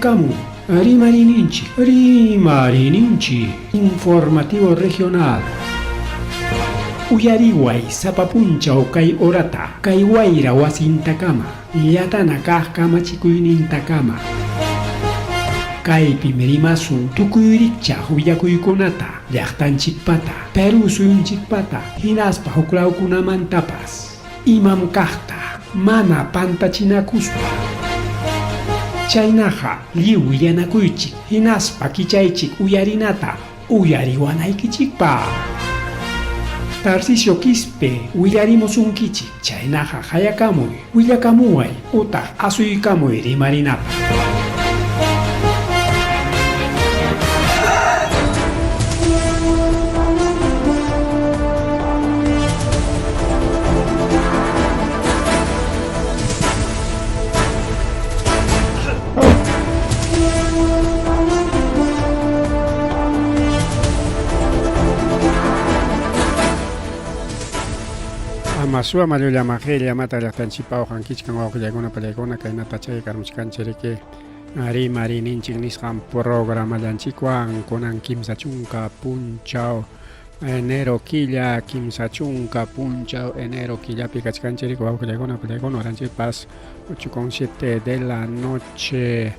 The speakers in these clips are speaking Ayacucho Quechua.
Hayakamuy Rimarininchik, Rimarininchik, Informativo Regional. Uyariway sapa punchaw kay horata, kay wayra wasintakama, llatana kaq kamachikuynintakama. Kaypim rimasun tukuy rikchaq willakuykunata, llaqtanchikpata, Perú suyunchikpata, hinaspa huklawkunamantapas. Imam kaqta mana pantachinakuspa. Chaynaqa lliw willanakuychik hinaspa kichaychik uyarinata uyariwanaykichikpaq. Tarcisio Quispe willarimusunkichik, chaynaqa qayakamuy, willakamuway utaq asuykamuy rimarinapaq. Amasua mallullamaje llamata llaqtanchikpa uqankichkan wawqillaykuna pallaykuna kaynata chay karmuchkanchiriki rimarininchik nisqan programallanchikwan kunan 30 punchaw enero killa 30 punchaw enero killapi kachkanchik wawqillaykuna pallaykuna horanchikpas 8:07 de la noche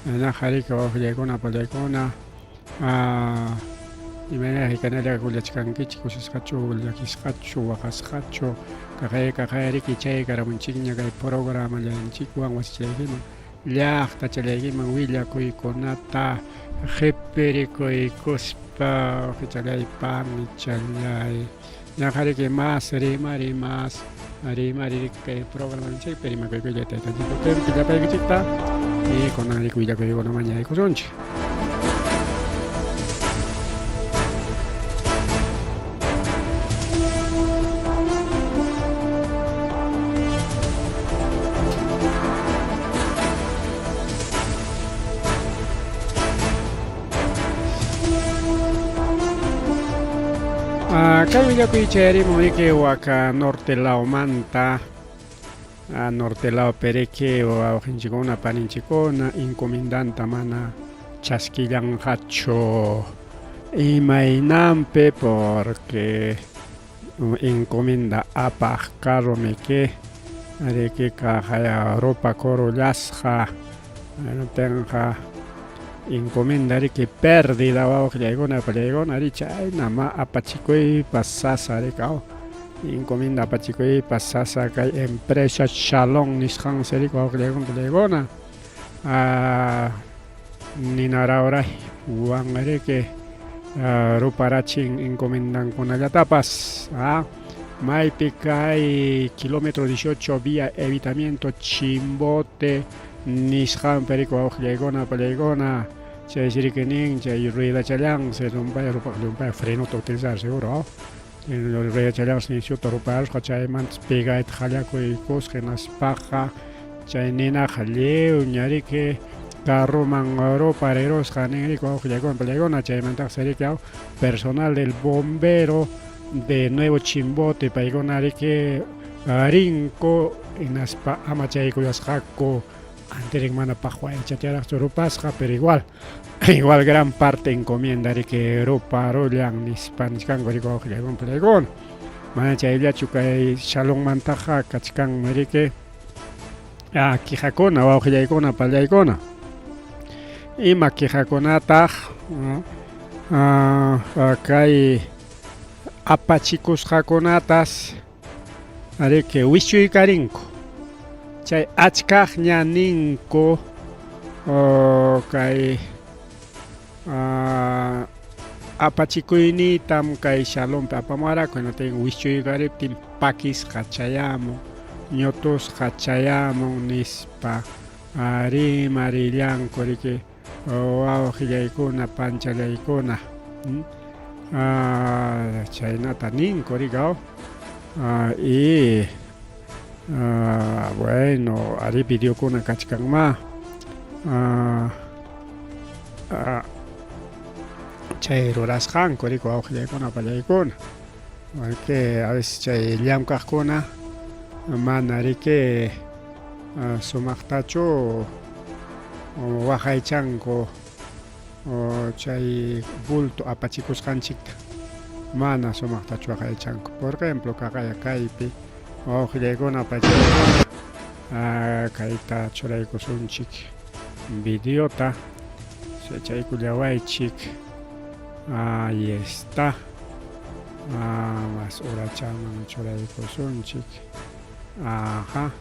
naqariki wawqillaykuna pallaykuna imayna hikanalla willachkankichik kusisqachu llakisqachu waqasqachu kaqay kaqayriki chay karamunchikña kay programallanchikwan wasichaykiman llaqtachallaykiman willakuykunata qhipirikuykuspa waqichalay panichallay ñaqariki mas rimari mas rimari kay programanchikpi rimakuykulla taytanchik tempi llapaykichikta y kunan willakuykunaman yaykusunchik. Kay willakuy chayarimun riki waka norte lawmanta norte lawpi riki wawqinchikkuna paninchikkuna encomendanta mana chaskillanqachu imaynanpi porque encomienda apaq carromiki riki kaqaya ropa kurullasqa tinqa encomienda riki pérdida wawqillaykuna pallaykuna ri chayna ma apachikuypas sasa riki aw encomienda apachikuypas sasa kay empresa Shalom nisqansi riki wawqillaykuna pallaykuna ninarawray wan riki ruparachin encomendankunallatapas maypi kay kilómetro 18 vía evitamiento Chimbote nisqanpi riki wawqillaykuna pallaykuna chaysi riki nin chay ruedachallansi llumpay rupaq llumpay frenota utilizar seguro ruedachallansi nisyuta ruparusqa chaymantas pegayta qallakuykusqa hinaspaqa chay ninaqa lliwña riki carroman ruparirusqa nin riki wawqillaykuna pallaykuna chaymantaqsi riki personal del bombero de Nuevo Chimbote paykuna riki rinku hinaspa amachaykullasqaku antirin mana paqwa aychallaraqchu rupasqa pero igual igual gran parte encomienda riki ruparullan nispa nichkanku riki wawqillaykuna pallaykuna mana chayllachu kay Shalommantaqa kachkanmi riki quejakuna wawqillaykuna pallaykuna ima quejakunataq kay apachikusqakunatas riki wichuykarinku chay achkaqña ninku kay apachikuyniytam kay Shalompi apamuwaraku hinaptin wichuykariptin pakisqa chayamun ñutusqa chayamun nispa rimarillanku riki wawqillaykuna panchallaykuna chaynata ninku riki y bueno arí videokuna kachkanmá chay rurasqanku riki wawqillaykuna pallaykuna porque a veces chay llamk'aqkuna mana riki sumaqtachu. Waqaychanku chay bulto apachikusqanchikta mana sumaqtachu waqaychanku. Por ejemplo, kaqaya kaypi wawqillaykuna pachaykuna kayta churaykusunchik videota chaykullawaychik. Ahí está. Mas urachaman churaykusunchik. Ajá.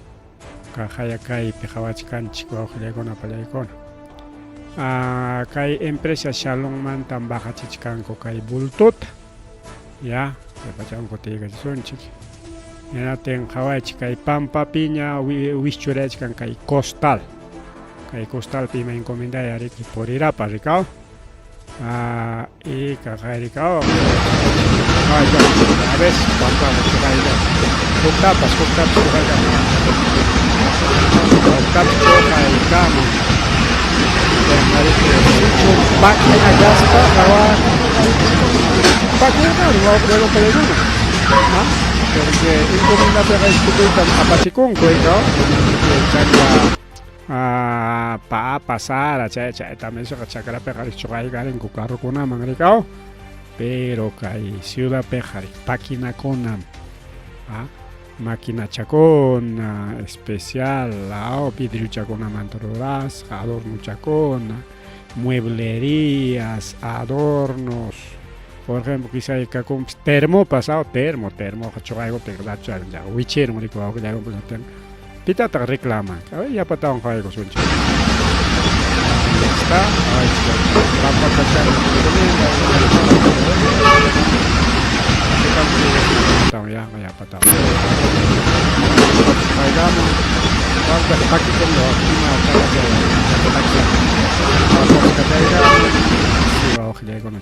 Kaqaya kaypi qawachkanchik wawqillaykuna pallaykuna. Ah, kay empresa Shalommantam bajachichkanku kay bultota. Ya, pachanku tiykachisunchik. Hinatin qawaychik kay pampapiña wischurachkan kay costal. Kay costalpi ima encomendaya riki purirapa rikaw. Ah, y kaqay rikaw. A veces pampaman chuqayka. Huktapas, huktapas chuqaykaman. Huktapas chuqaykaman. Sichu máquina kaspa qawa pakirqa wawqi ¿no? Porque encomendapiqa tukuytam apachikunku rikaw. Chakra papa, sara, chay chaytam esoqa chakrapiqa chuqaykarinku carrokunaman rikaw. Pero kay ciudadpiqa pakinakunam maquinachakuna especial vidriochakunamanta rurasqa adornochakuna mueblerías adornos por ejemplo quizá kakunpas termopas termo termoqa chuqaykuptin wichirun riku pitataq reclaman yapatawan qawaykusunchik. Ahí está. Ya, yapatawan.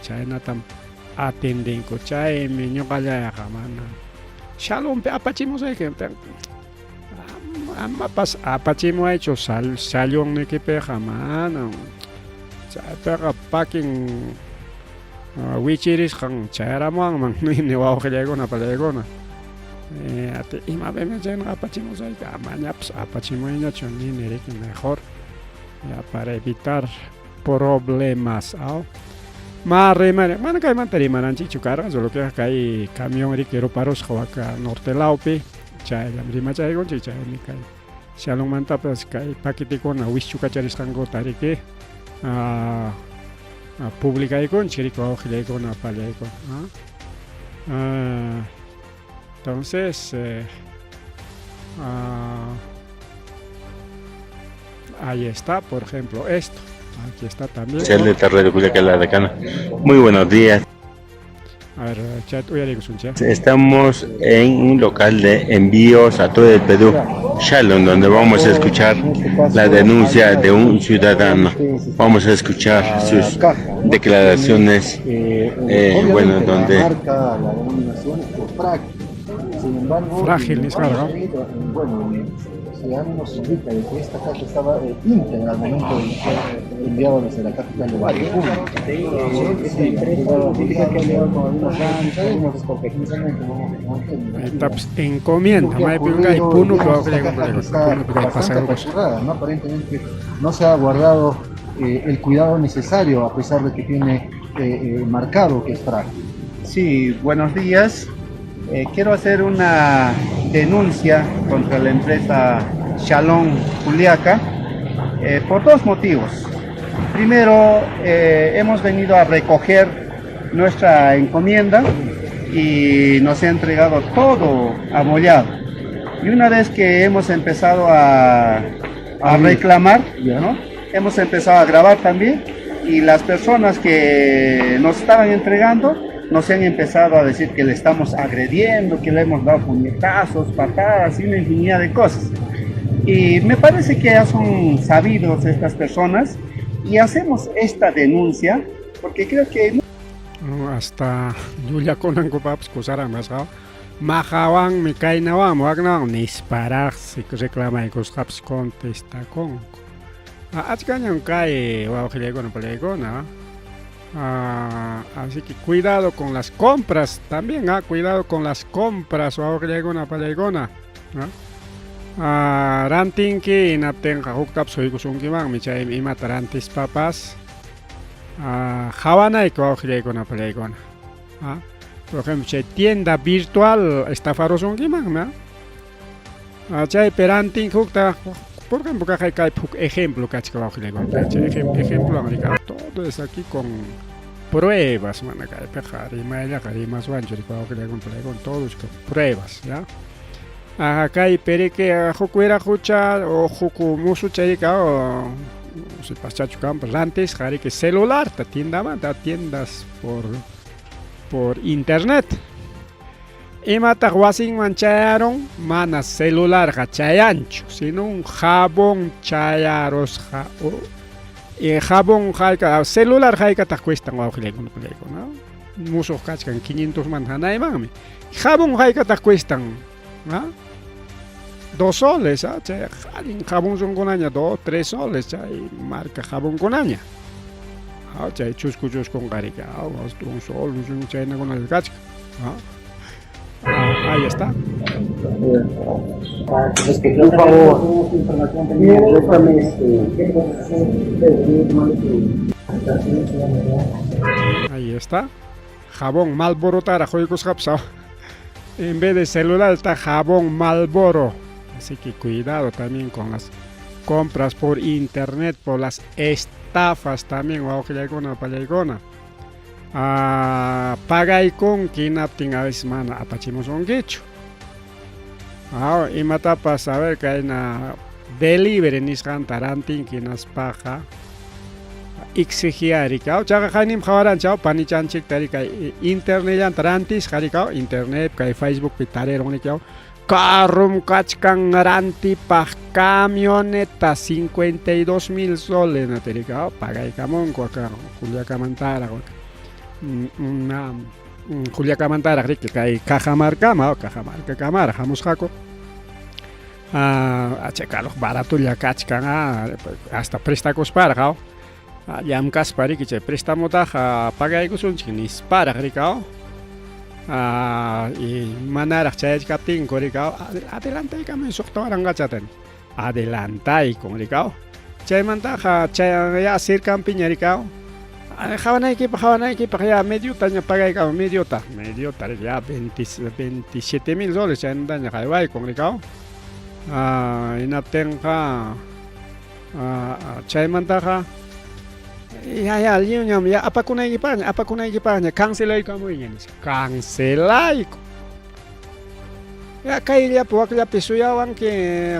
Chaynatam atendinku chaymi ñuqallayqa mana Shalompi apachimusayki amapas apachimuwaychu sallunnikipiqa manam chaypiqa pakin wichirisqan chayaramuwanman nini wawqillaykuna pallaykuna imapimi chaynaqa apachimusayki amañapas apachimuyñachu nini riki mejor ya para evitar problemas aw ma rimari mana kaymanta rimaranchikchu karqa solo que kay camión riki ruparusqa waka norte lawpi chayllam rimachaykunchik chaymi kay Shalommantapas kay paquetekuna wischukacharisqankuta riki publicaykunchik riki wawqillaykuna pallaykuna. Entonces ahí está, por ejemplo, esto. Aquí está también. La decana. Muy buenos días. A ver, chat, uyariykusunchik. Estamos en un local de envíos a todo el Perú, Shalom, donde vamos a escuchar la denuncia de un ciudadano. Vamos a escuchar sus declaraciones, bueno, donde... Frágil, nisqa, Bueno, nos indica de que esta caja estaba íntegra al momento de ser enviado desde la capital de la República. Tapas encomienda, maypim kay Punupi wawqillaykuna Punupi kay pasarqusqa. ¿No? Aparentemente no se ha guardado el cuidado necesario a pesar de que tiene marcado que es frágil. Sí, buenos días. Quiero hacer una denuncia contra la empresa Shalom Juliaca por dos motivos. Primero, hemos venido a recoger nuestra encomienda y nos ha entregado todo amollado. Y una vez que hemos empezado a reclamar, ¿no? Hemos empezado a grabar también y las personas que nos estaban entregando nos han empezado a decir que le estamos agrediendo, que le hemos dado puñetazos, patadas y una infinidad de cosas. Y me parece que ya son sabidos estas personas y hacemos esta denuncia porque creo que... Hasta llullakunankupapas kusaramasqa maqawanmi kaynawanmi waknawan nisparaqsi reclamaykusqapas contestakunku. Achkañam kay wawqillaykuna pallaykuna. Así que cuidado con las compras también, cuidado con las compras, wawqillaykuna pallaykuna. Rantinki hinaptinqa huktapas huykusunkimanmi chaymi imata rantispapas qawanayki wawqillaykuna pallaykuna. Por ejemplo, chay tienda virtual estafarusunkimanmi. Chaypi rantinki hukta, por ejemplo, kaqay kaypi huk ejemplo kachka wawqillaykuna. Chay ejemplowan rika todo es aquí con pruebas, mana kaypiqa rimayllaqa rimaswanchu rika wawqillaykuna pallaykuna, todo es con pruebas, ya. Aja, kaypi riki huk wiraqucha o huk musucha rika o sipaschachu kanpas rantisqa riki celularta tiendamanta, tiendas por internet. Imataq wasinman chayarun? Mana celularqa chayanchu, sino un jabón chayarusqa. Jabón hayka, celular haykataq cuestan wawqillaykuna pallaykuna? Musuq kachkan 500 manta hanaymanmi. Jabón haykataq cuestan? 2 soles, chay allin jabón sonkunaña, 2, 3 soles chay marca jabonkunaña. Chay chusku chuskunqa riki, un sol, un sol, chaynakuna kachkan. Ahí está. Es que por favor, Ahí está. Jabón Marlboro tara huykusqapas. En vez de celular está jabón Marlboro. Así que cuidado también con las compras por internet, por las estafas también, wawqillaykuna pallaykuna. Pagaykun hinaptin a veces mana apachimusunkichu. Imatapas a ver kayna delivery nisqanta rantinki hinaspaqa exigiari kaw chaqa qayninpi qhawaranchik panichanchikta ri kay internetllanta rantisqa ri kaw internet kay Facebookpi tarirun ri kaw carrom kachkan rantipaq camioneta 52,000 soles natiri kaw pagaykamunku acá Juliacamantaraq Juliacamantaraq riki kay Cajamarcama Cajamarcakamaraq hamusqaku. Chay carro baratolla kachkan hasta prestakusparaq llamkaspa riki chay prestamutaqa pagaykusunchik nisparaq rikaw y manaraq chayachkaptinku rikaw adelantaykamuy suqta waranqachata adelantaykun rikaw chaymantaqa chay ya cercanpiña rikaw qhawanaykipaq ya mediotaña pagaykamuy mediota mediota riki ya 27,000 soles chaymantaña qaywaykun rikaw hinaptinqa chaymantaqa ya ya lliwñam ya apakunaykipaqña apakunaykipaqña cancelaykamuyña nispa cancelaykun ya kayllapi wakllapi suyawanki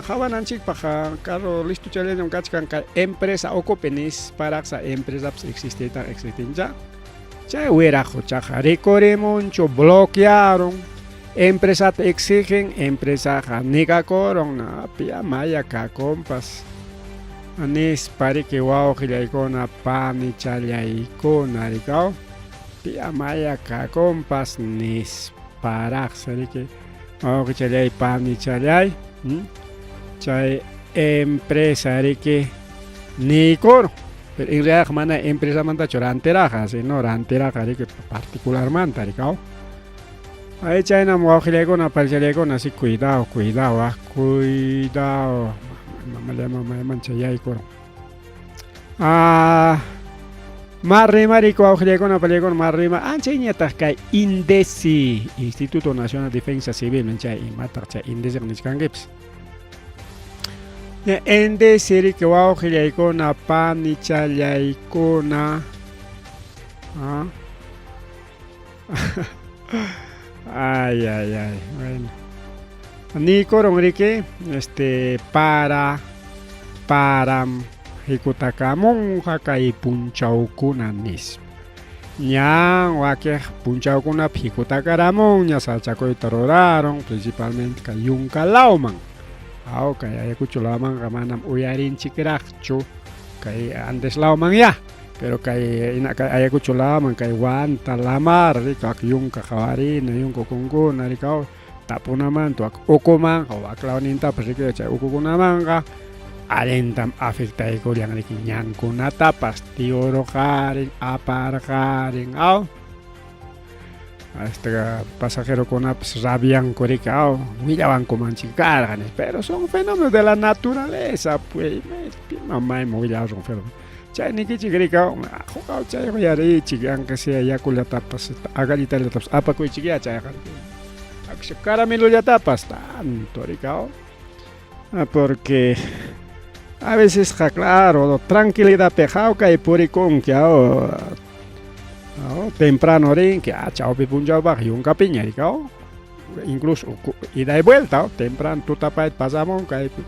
qhawananchikpaq carro listo chayllañam kachkan kay empresa ukupi nisparaqsa empresapas existiyta existincha chay wiraquchaqa rikurimunchu bloquearon empresata exigen empresaqa negakurun pia maya kakunpas nispa riki wawqillaykuna panichallaykuna rikaw pia maya kakunpas nisparaqsi riki wawqichallay panichallay chay empresa riki niykurun pero en realidad mana empresamantachu rantiraqa sino rantiraqa riki particularmanta rikaw. Ahí chaynam wawqillaykuna panichallaykuna así cuidado cuidado cuidado mamallay mayman chayaykurun. Marrimariku wawqillaykuna pallaykuna marrima anchayñataq kay INDECI Instituto Nacional de Defensa Civil chay imataq chay INDECI nichkankipas. INDECI riki wawqillaykuna panichallaykuna ay ay ay bueno niykurun riki para param hikutakamunqa kay punchawkuna nispa ñan wakiq punchawkunapi hikutakaramunña sachakuyta rurarun principalmente kay yunka lawman kay Ayacucho lawmanqa manam uyarinchikraqchu kay Andes lawman ya pero kay Ayacucho lawman kay Huanta Lamar rika yunka qawarina yunka ukunkuna rika tapunamanta wak ukumanqa waklawnintapas riki chay ukukunamanqa allintam afectaykullan riki ñankunatapas tiurqarin aparqarin aw. Hasta pasajerokunapas rabianku riki aw willawankumanchik karqa nispa pero son fenómenos de la naturaleza pues pima mayman willawasun fenómeno chay nikichik riki aw hukaw chay uyariychik aunque sea yakullatapas agallitallatapas apakuychikyá chayqa caramelollatapas tanto riki aw porque a vecesqa claro tranquilidadpi hawkay purikunki aw temprano rinki ah chawpi punchawpaq yunkapiña riki aw incluso ida y vuelta temprano tutapayta pasamun kaypi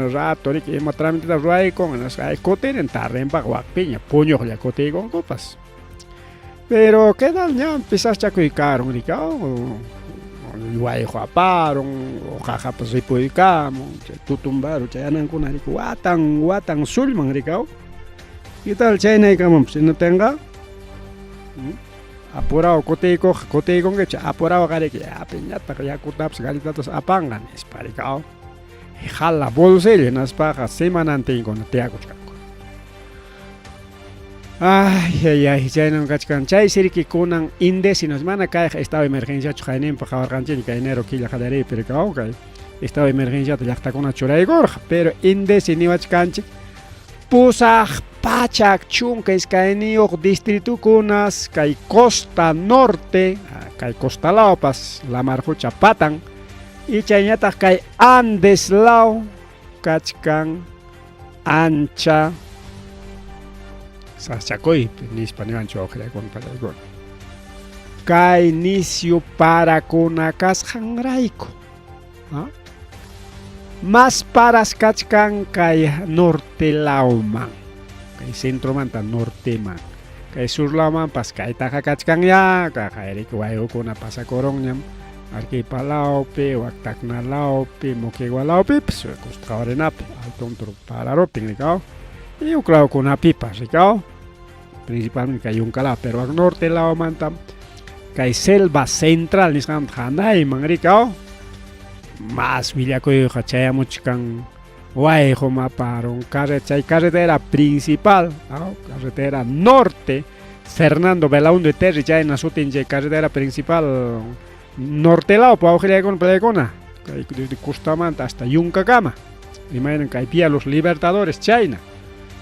rato riki ima tramiteta ruwaykun hinaspa ay kutirin tardenpaq wakpiña puñuqlla kutiykunkupas pero qué tal ñanpi saschakuy karun riki aw wayqu aparun qaqapas ripuykamun chay tutumbaru chay anankuna riki watan watan sullman riki aw ¿Qué tal chaynaykamanpas inatinqa? Apurao kutiykuq kutiykunkichik apurao qariki apiñataq yakutapas galletatas apanqa nispa riki aw jala bolsillo hinaspaqa semanantinkuna tiyakuchkanku. Ay ay ay chaynam kachkan chaysi riki kunan indecinos mana kayqa estado de emergenciachu qayninpaq qawarqanchikña kay enero killa qallariypi riki aw kay estado de emergenciata llaqtakuna churaykurqa pero indeci niwachkanchik 812 distritukunas kay costa norte kay costa lawpas lamar qucha patan y chayñataq kay Andes law kachkan ancha sasachakuypi nispa niwanchik wawqillaykuna pallaykuna kay nisyu parakuna kasqanrayku Mas paras kachkan kay norte lawman, kay centromanta norteman, kay sur lawmanpas kaytaqa kachkanyá, kaqayriki wayqukuna pasakurunñam Arequipa lawpi, wak Tacna lawpi, Moquegua lawpipas, Costa Qawarinapi, alton pararuptin rikaw, y huk lawkunapipas rikaw, principalmente kay yunka law, pero wak norte lawmantam kay selva central nisqamanta hanayman rikaw, mas willakuyqa chayamuchkan wayqu maparun carre chay carretera principal aw carretera norte Fernando Belaúnde Terry chayna sutin chay carretera principal norte law wawqillaykuna pallaykuna kay desde Custamanta hasta Yunkakama imaynan kay vía Los Libertadores chayna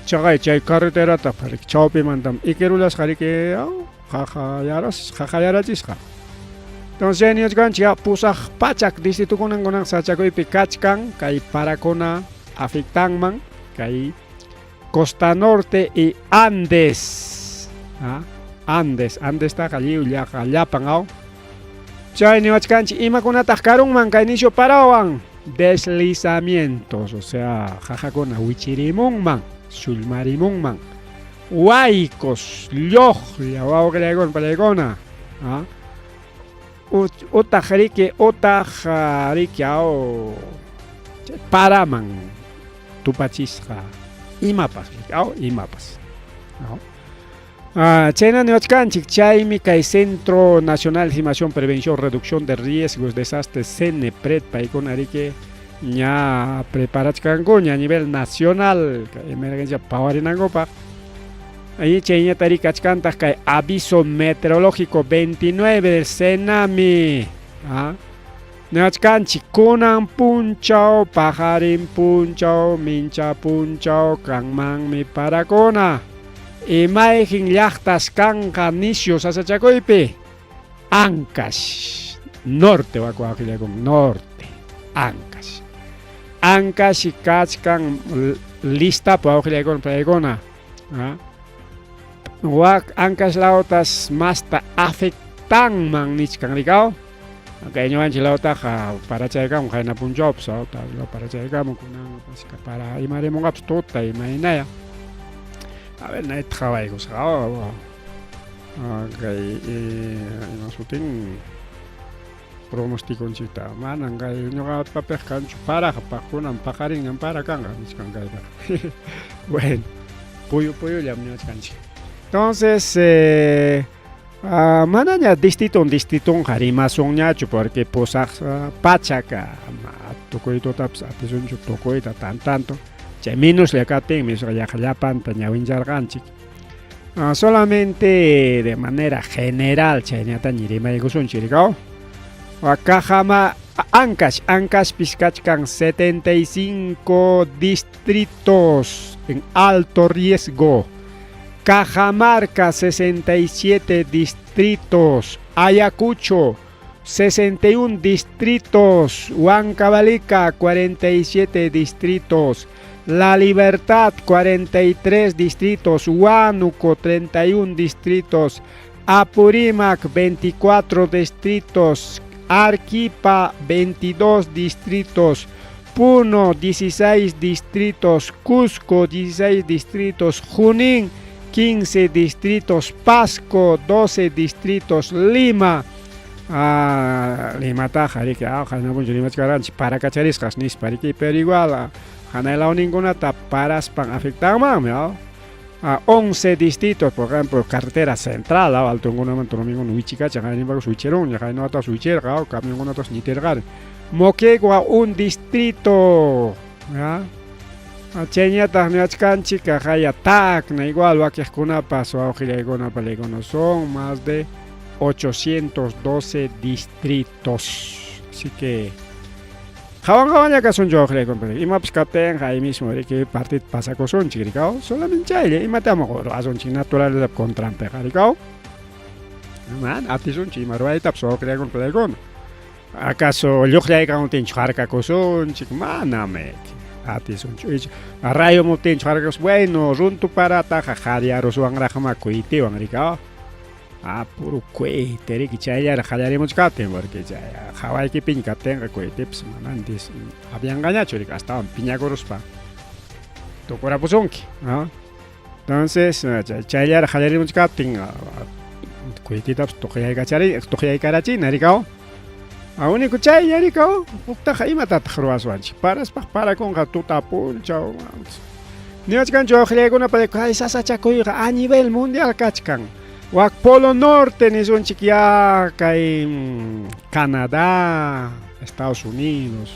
chaqay chay carreterata chawpimantam ikirullasqa riki aw qaqayaras qaqayarachisqa entonces chay niwachkanchik 800 distritukunan kunan sachakuypi kachkan kay parakuna afectanman kay Costa Norte y Andes Andes Andestaqa lliw llaqa llapan aw chay niwachkanchik imakunataq karunman kay nisyu parawan deslizamientos o sea qaqakuna wichirimunman sullmarimunman Huaycos, lluqlla wawqillaykuna pallaykuna utaq riki utaq riki aw chay paraman tupachisqa imapas riki aw imapas chayna niwachkanchik chaymi kay Centro Nacional de Estimación Prevención Reducción de Riesgos Desastres CENEPRED paykuna riki ña preparachkankuña a nivel nacional emergencia pawarinankupaq ahí chayñata kachkantaq kay aviso meteorológico 29 del Senami niwachkanchik kunan punchaw paqarin punchaw mincha punchaw kanmanmi parakuna imayqin llaqtas kanqa nisyu sasachakuypi Ancash norte waqillakun norte Ancash Ancash kachkan listapa wawqillaykuna paykuna wak Ancash lawtas masta afectanman nichkan rikaw kay ñuqanchik lawtaqa parachaykamun qayna punchawpas parachaykamun kunan para imarimunqapas tuta imaynaya a ver nayta qhawaykusqa kay ima sutin pronosticonchikta manan kay ñuqapapiq kanchu paraqa kunan paqarinñam para kanqa nichkan kaypaqa bueno puyu puyullam niwachkanchik entonces manaña distriton distritonqa rimasunñachu porque 800 tukuy tutapas atisunchu tukuyta tan tanto chay menoslla kaptinmi yaqa llapanta ñawincharqanchik. Solamente de manera general chayñataña rimaykusunchik rikaw. Kajama Ancash, Ancashpis kachkan 75 distritos en alto riesgo. Cajamarca 67 distritos, Ayacucho 61 distritos, Huancavelica 47 distritos, La Libertad 43 distritos, Huánuco 31 distritos, Apurímac 24 distritos, Arequipa 22 distritos, Puno 16 distritos, Cusco 16 distritos, Junín 15 distritos, Pasco 12 distritos, Lima Limataqa riki qayna rimachkaranchik parakacharisqas nispa riki, pero igual hanay lawninkunata paraspan afectanmanmi 11 distritos, por ejemplo, carretera central, altunkunamanta rumikuna wichikachan, qayninpakus wicherunña, qaynawatapas wicherqa, camionkunatas ñitirqari. Moquegua un distrito, chayñataq niwachkanchik haya Tacna, igual wakiqkunapas wawqillaykuna palaykuna son más de 812 distritos. Así que hawan hawanlla kasunchik wawqillaykuna, imapas kaptinqa ahí mismo riki partit pasakusunchik rikaw, solamente chaylla imatamos ruwasunchik naturaleza contranpiqa rikaw. Mana atisunchik ima ruwaytapas wawqillaykuna palaykuna. Acaso lluqllaykamuptinchik harkakusunchik, manam atisunchik. Rayumuptinchik harkakusun, bueno, runtu parataqa qaryaruswanraqma cohetewan rikaw. Puro cohete riki chayllaraq qallarimuchkaptin porque chay hawaykipiña kaptinqa cohetepas mana avianqañachu riki astawan piñakuruspa tukurapusunki, ¿no? Entonces chayllaraq qallarimuchkaptin cohetetapas tuqyaykarachina rikaw. Único chaylla rikaw, huktaqa imatataq ruwaswanchik, paraspaq parakunqa tuta punchaw. Niwachkanchu wawqillaykunapa kay sasachakuyqa a nivel mundial kachkan. Wak Polo Norte nisunchik ya kay Canadá, Estados Unidos,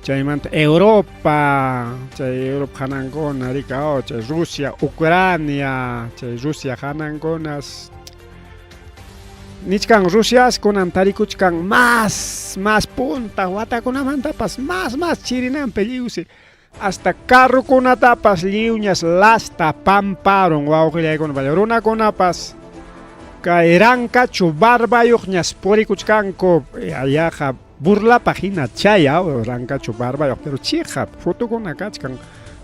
chaymanta Europa, chay Europa hanankuna rikaw, chay Rusia, Ucrania, chay Rusia hanankunas. Nichkan Rusias kunan tarikuchkan más, más punta watakunamantapas más, más chirinampi lliwsi. Hasta carrokunatapas lliwñas lasta pamparon wawqillaykuna, runakunapas kay rankachu barbayuqñas purikuchkanku, yaqa burlapaq hina chay rankachu barbayuq, pero chiqap fotokuna kachkan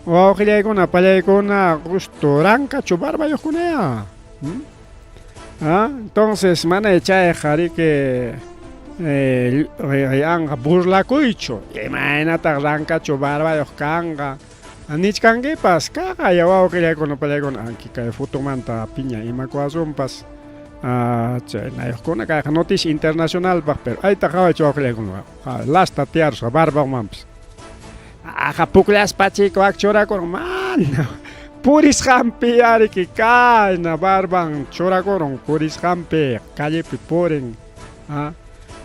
wawqillaykuna pallaykuna gusto rankachu barbayuqkunaya. Entonces mana chayqa riki yanqa burlakuychu, imaynataq rankachu barbayuq kanqa nichkankipas kaqaya wawqillaykuna pallaykuna anki kay fotomanta piña imakuwasunpas chaynayuqkuna kayqa noticia internacionalpaq, pero ayta qhawaychik wawqillaykuna lasta tiyarusqa barbanmanpas aqa pukllaspa chico wak churakurun mana purisqanpi ariki kayna barban churakurun purisqanpi callepi purin.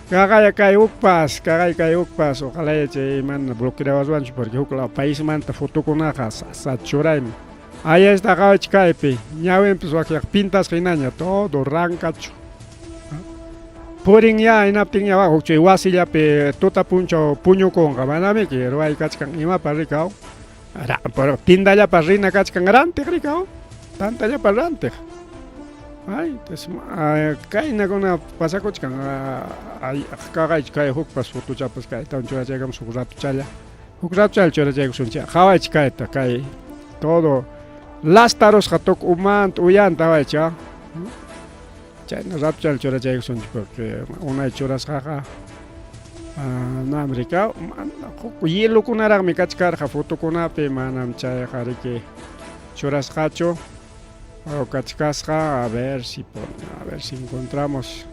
Kaqaya kay hukpas, kaqay kay hukpas, ojalá chay mana bloqueawaswanchu porque huk law paismanta fotokunaqa sasa churaymi. Ahí está qhawachik kaypi, ñawinpas wakyaq pintasqa hinaña todo rankachu. Purin ya hinaptin ya huk chay wasillapi tuta punchaw puñukunqa manamiki ruway kachkan imapas rikaw. Tindallapas rina kachkan rantiq rikaw, tantallapas rantiq. Ay, kaynakuna pasakuchkan kaqaychik kay hukpas fotochapas kaytawan churachaykamus huk ratuchalla. Huk ratuchalla churachaykusunchik. Qhawaychik kayta kay todo lastarusqa tukuy umanta uyanta qhawaychik. Chayna ratuchalla churachaykusunchik porque unay churasqaqa nam rikaw huk hielokunaraqmi kachkarqa fotokunapi manam chayqa riki churasqachu. Kachkasqa, a ver si encontramos.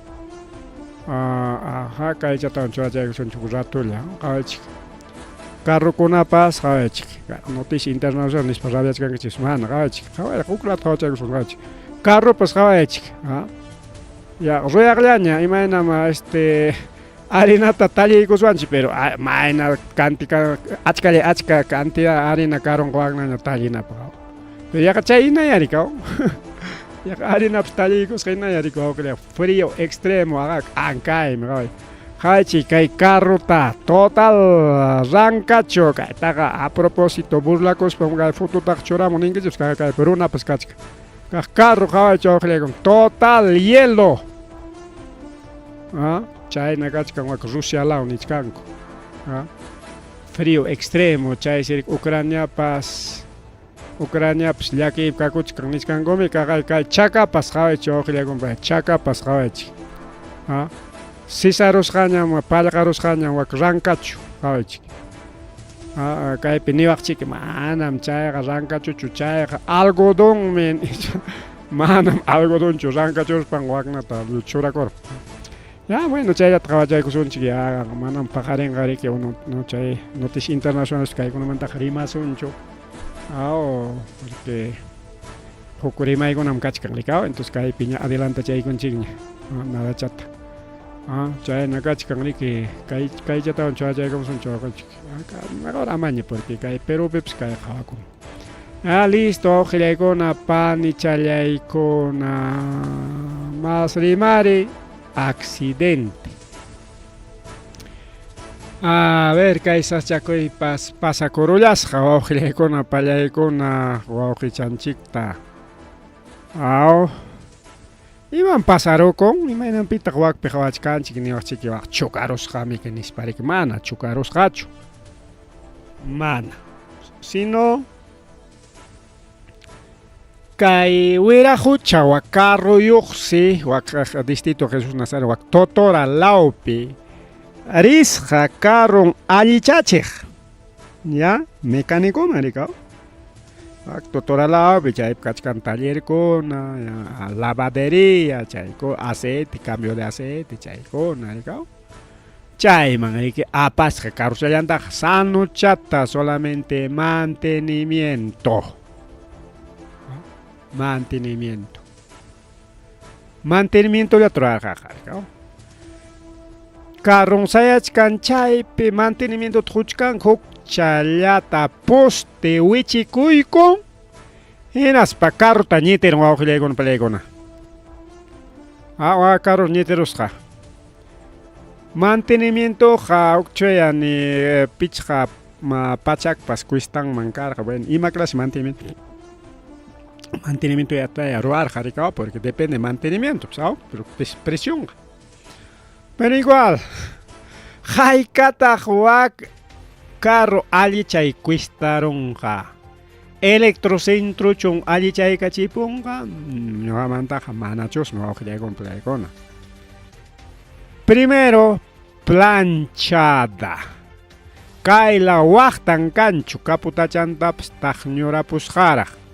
Ajá, kaychatawan churachaykusunchik huk ratulla, qhawaychik. Carrokunapas qhawaychik. Noticia internacional nispa rabiachkankichis mana qhawaychik. Qhaway huk lado qhawachaykusun qhawaychik. Carropas qhawaychik. Ya ruyaqllaña imaynam harinata talliykuswanchik, pero mayna cantidad achka cantidad harina karunqawanña tallinapaq. Pero yaqa chay hinaya rikaw. Yaqa harinapas talliykusqa hinaya rikaw frío extremo aqa k'ankaymi qaway. Qawaychik kay carrota total rankachu kaytaqa a propósito burlakuspam kay fototaqa churamun ninkichikpas kay kaypi runapas kachkan. Kaq carro qawaychik wawqillaykuna total hielo. Ah, chayna kachkan wak Rusia law nichkanku. Ah, frío extremo chaysi Ucraniapas Ucraniapas llakiypi kakuchkan nichkankumi kaqay kay chakapas qawaychik wawqillaykuna chakapas qawaychik. Ah, sisarusqañam pallqarusqañam wak rankachu qawaychik. Ah, kaypi niwaqchik manam chayqa rankachuchu chayqa algodonmi manam algodonchu rankachuspan waknata churakurqa. Ya bueno chayllata qawachaykusunchik ya manam paqarinqa riki no, no chay noticias internacionales kaykunamantaqa rimasunchu. Aw, porque huk rimaykunam kachkan rikaw, entonces kaypi ña adelantachaykunchikña nadachata. Ah, chayna kachkan riki kay kaychatawan churachaykamusunchik wawqinchik. Mejor amaña porque kay Perúpipas kay qhawakun. Ah, listo, wawqillaykuna, panichallaykuna. Mas rimari accidente. A ver, kay sasachakuypas pasakurullasqa wawqillaykuna, pallaykuna, wawqichanchikta. Aw. Imam pasarukun? Imaynanpitaq wakpi qawachkanchik niwaqchiki wak chukarusqamiki nispariki mana chukarusqachu. Mana. Sino kay wiraqucha wak carruyuqsi wak distrito Jesús Nazareno wak Totora lawpi risqa carron allichachiq. Ya, mecanicoman rikaw. Wak Totora lawpi chaypi kachkan tallerkuna, ya, lavadería, chayku aceite, cambio de aceite, chaykuna rikaw. Chayman riki apasqa carrochallantaqa sanuchata solamente mantenimiento. Mantenimiento. Mantenimientollata rurarqaqa rikaw. Carron sayachkan chaypi mantenimientota quchkan huk challata poste wichikuykun hinaspa carrota ñitirun wawqillaykuna pallaykuna. Ah, wa carro ñitirusqa. Mantenimientoqa huk chuya ni pichqa pachakpas cuestanman karqa. Bueno, ima clase mantenimiento? Mantenimiento yataya ruwarqa rikaw porque depende mantenimiento, ¿sabes? Pero presionqa. Pero igual, haykataq wak carro allichay cuestarunqa? Electrocentruchun allichaykachipunqa? Ñuqamantaqa manachusmi wawqillaykuna pallaykuna. Primero, planchada. Kayla waqtan kanchu kaputachantapas taqñurapusqaraq.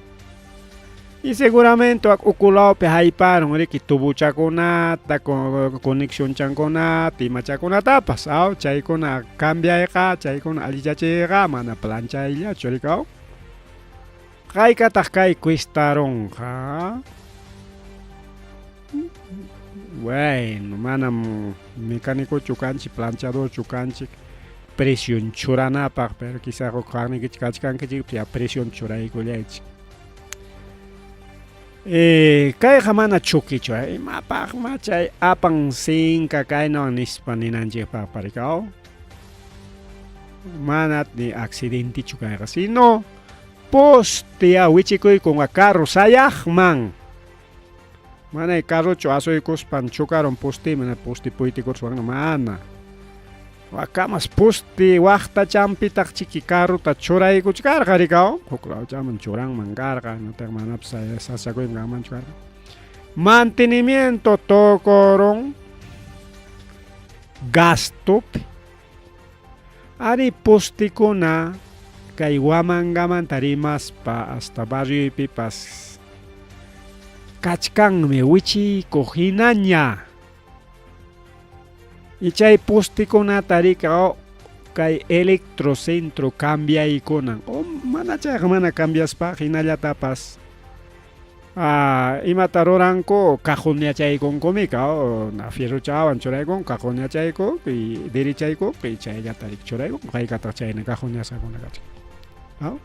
Y seguramente wak ukulawpi hayparun riki tubuchakunata, conexionchankunata, imachakunatapas, aw chaykuna cambiayqa, chaykuna allichachiyqa mana planchayllachu rikaw. Haykataq kay cuestarunqa? Bueno, manam mecanicochu kanchik, planchadorchu kanchik presión churanapaq, pero quizá huk qannikichik kachkankichik ya presión churaykullaychik. Kayqa mana chukichu, imapaqma chay apan sinka kaynawan nispa ninanchikpaq parikaw. Mana ni accidentichu kayqa, sino postea wichikuykun carro sayaqman. Mana carrochu asuykuspan chukarun postiman, posti puytikuruswan mana. Wakamas posti waqtachanpitaq chiki carrota churaykuchkarqa rikaw. Huk lawchaman churanman karqa, notaq manapas sasakuyman kanmanchu karqa. Mantenimiento tukurun gastopi. Ari postikuna kay Huamangamanta rimaspa hasta barrioypipas kachkanmi wichiykuq hinaña. Y chay postikunata rikaw kay electrocentro cambiaykunan. O mana chayqa mana cambiaspa hinallatapas imata ruranku cajoneachaykunku kaw na fierrochawan churaykun cajoneachayku y derechayku y chayllata churaykun haykataq chayna cajoneasqakuna kachkan.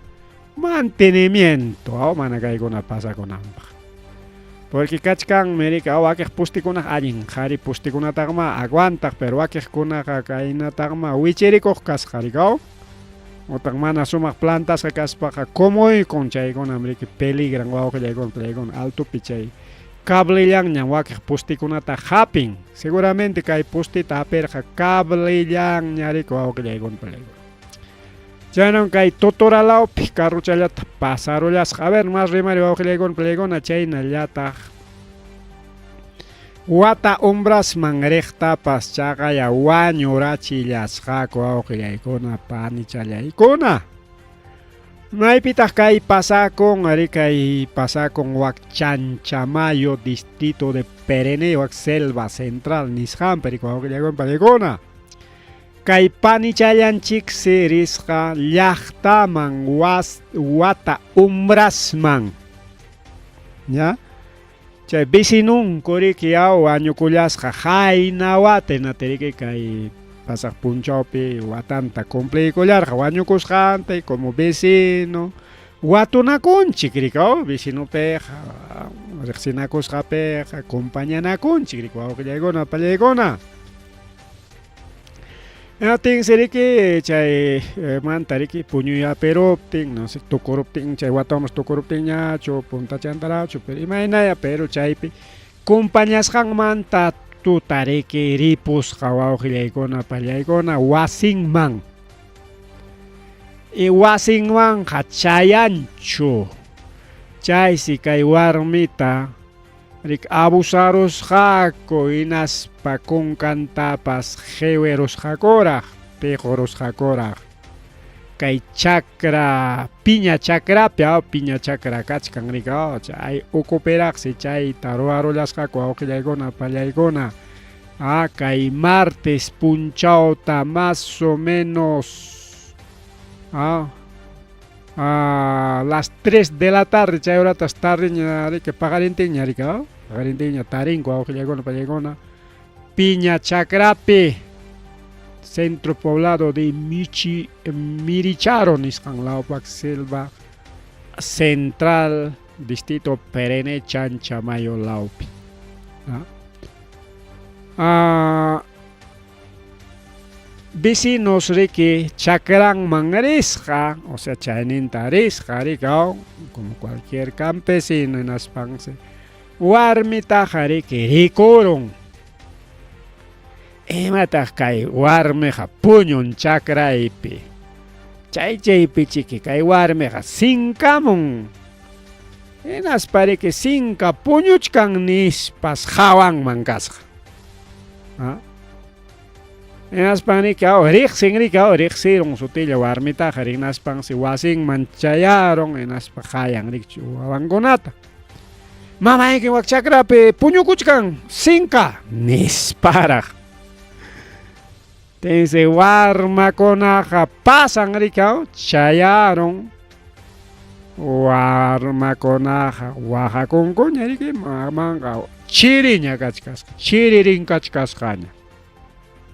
Mantenimiento, aw mana kaykuna pasakunanpaq. Porque kachkanmi riki, aw wakiq pustikunaqa allin qhari pustikunataqma aguantaq, pero wakiqkunaqa kaynataqma wichirikuq kasqa riki, aw. Utaq mana sumaq plantasqa kaspaqa kumuykun chaykunam riki peligran wawqillaykuna playkuna altopi chay cablellanñam wakiq pustikunata hapin. Seguramente kay pustita hapirqa cablellanña riki wawqillaykuna playkuna. Chaynan kay Totoralawpi carrochallata pasarullasqa. A ver, más rimari wawqillaykuna playkuna chaynallataq wata umbrasman riqtapas chaqaya wañurachillasqaku wawqillaykuna panichallaykuna. Maypitaq kay pasakun? Ari kay pasakun wak Chanchamayo, distrito de Perené, wak selva central nisqanpi riki wawqillaykuna panichallaykuna. Kay panichallanchiksi risqa llaqtaman was wata umbrasman. ¿Ya? Chay vecinunku riki yaw wañukullasqa qayna wata hinata riki kay pasaq punchawpi watanta cumpliykullarqa wañukusqanta y como vecino watunakunchik riki aw vecinopiqa riqsinakusqapiqa compañanakunchik riki wawqillaykuna pallaykuna. Hinaptinsi riki chay manta riki puñuy hapiruptin, no sé, tukuruptin, chay watamas tukuruptinñachu, puntachantaraqchu, pero imaynaya, pero chaypi compañasqanmanta tuta riki ripusqa wawqillaykuna pallaykuna wasinman. Y wasinmanqa chayanchu. Chaysi kay warmita Rik abusarusqaku hinaspa kunkantapas qiwirusqakuraq, piqurusqakuraq. Kay chakra, piña chakrapi, aw piña chakra kachkan rik, aw chay ukupiraqsi chayta ruwarullasqaku wawqillaykuna, pallaykuna. Ah, kay martes punchawta más o menos, ah, a las 3 de la tarde chay horatas tardeña riki paqarintinña riki paqarintinña tarinku wawqillaykuna pallaykuna piña chakrapi centro poblado de Michi Miricharo nisqan lawpak selva central distrito Perené Chanchamayo lawpi. Ah, Vecinos riki chakranman risqa, o sea chayninta risqa riki como cualquier campesino hinaspansi warmitaqa riki rikurun. Imataq kay warmiqa puñun chakraypi. Chay chaypi chiki kay warmiqa sinkamun. Hinaspa riki sinka puñuchkan nispas hawanman kasqa. Hinaspan riki aw riqsin riki aw riqsirun sutilla warmitaqa rinaspansi wasinman chayarun hinaspa qayan riki wawankunata. Mamayki wak chakrapi puñukuchkan sinka nisparaq. Tinsi warmakunaqa pasan riki aw chayarun warmakunaqa waqakunkuña riki mamanqa chiriña kachkasqa chiririnkachkasqaña.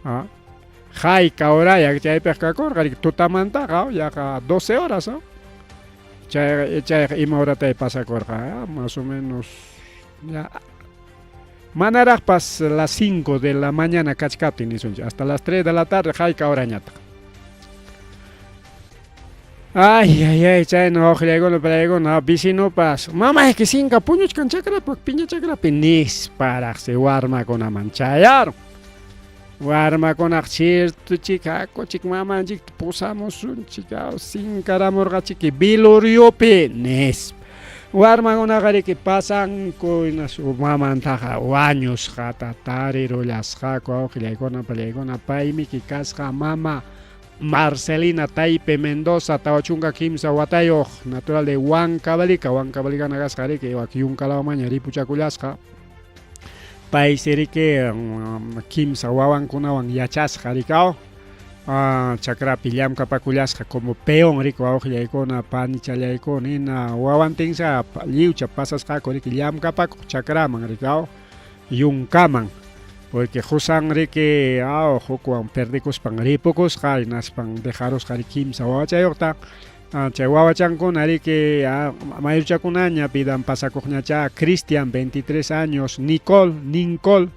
Ah, hayka horaya chaypiq kakurqa riki tutamantaqa yaqa 12 horas chay chayqa ima horatay pasakurqa más o menos ya manaraqpas las 5 de la mañana kachkaptin nisunchik hasta las 3 de la tarde hayka horañataq. Ay, ay, ay, chayna wawqillaykuna, palaykuna, vecinopas, mamayki sinka puñuchkan chakrapi, piña chakrapi, nisparaqsi warmakunaman chayarun. Warmakunaq cierto chik, hakuchik mamanchikta pusamusunchik, sinkaramurqachiki veloriopi, nispa. Warmakunaqa riki pasanku hinas mamantaqa wañusqata tarirullasqaku wawqillaykuna, palaykuna, paymiki kasqa mama Marcelina Taipe Mendoza, 43 watayuq, natural de Huancavelica, Huancavelicana kasqa riki, wak yunkalawmanña ripuchakullasqa. Paysi riki kimsa wawankunawan yachasqa riki, aw chakrapi llamkapakullasqa como peón riki wawqillaykuna, panichallaykuna, hina wawantinsa lliwcha pasasqaku riki llamkapakuq chakraman riki, aw yunkaman. Porque qusan riki aw hukwan perdikuspan ripukusqa hinaspan dejarusqa riki kimsa wawachayuqta. Chay wawachankuna riki mayuchakunaña vidan pasakuqñachá Cristian 23 años, Nicole, Nincol,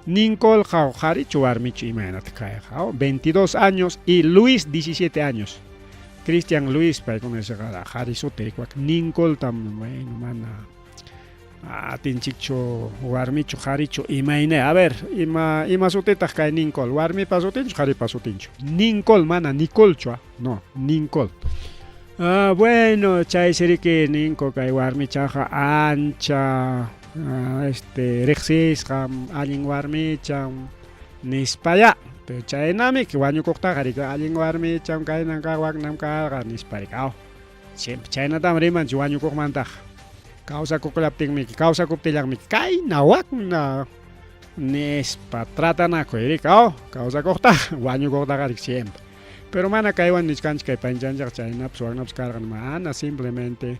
Nincolqa qharichu warmichu imaynataq kayqa 22 años y Luis 17 años. Cristian Luis paykuna nisqaqa qhari suti rikuwak Nincoltam bueno mana atinchikchu warmichu qharichu imayna a ver ima ima sutitaq kay Nincol warmipa sutinchu qharipa sutinchu Nincol mana Nicolchu no Nincol ah, bueno chaysi riki ninku kay warmichaqa ancha ah, este riqsisqam allin warmicham nispaya pero chaynami wañukuqtaqa riki allin warmicham kaynan kaq waknam karqa nispa riki aw siempre chaynatam rimanchik wañukuqmantaqa kawsakuqllaptinmi kawsakuptillanmi kayna wakna nispa tratanakuy riki aw kawsakuqtaqa wañukuqtaqa riki siempre pero mana kaywan nichkanchik kay panchanchikqa chaynapas waknapas karqa mana simplemente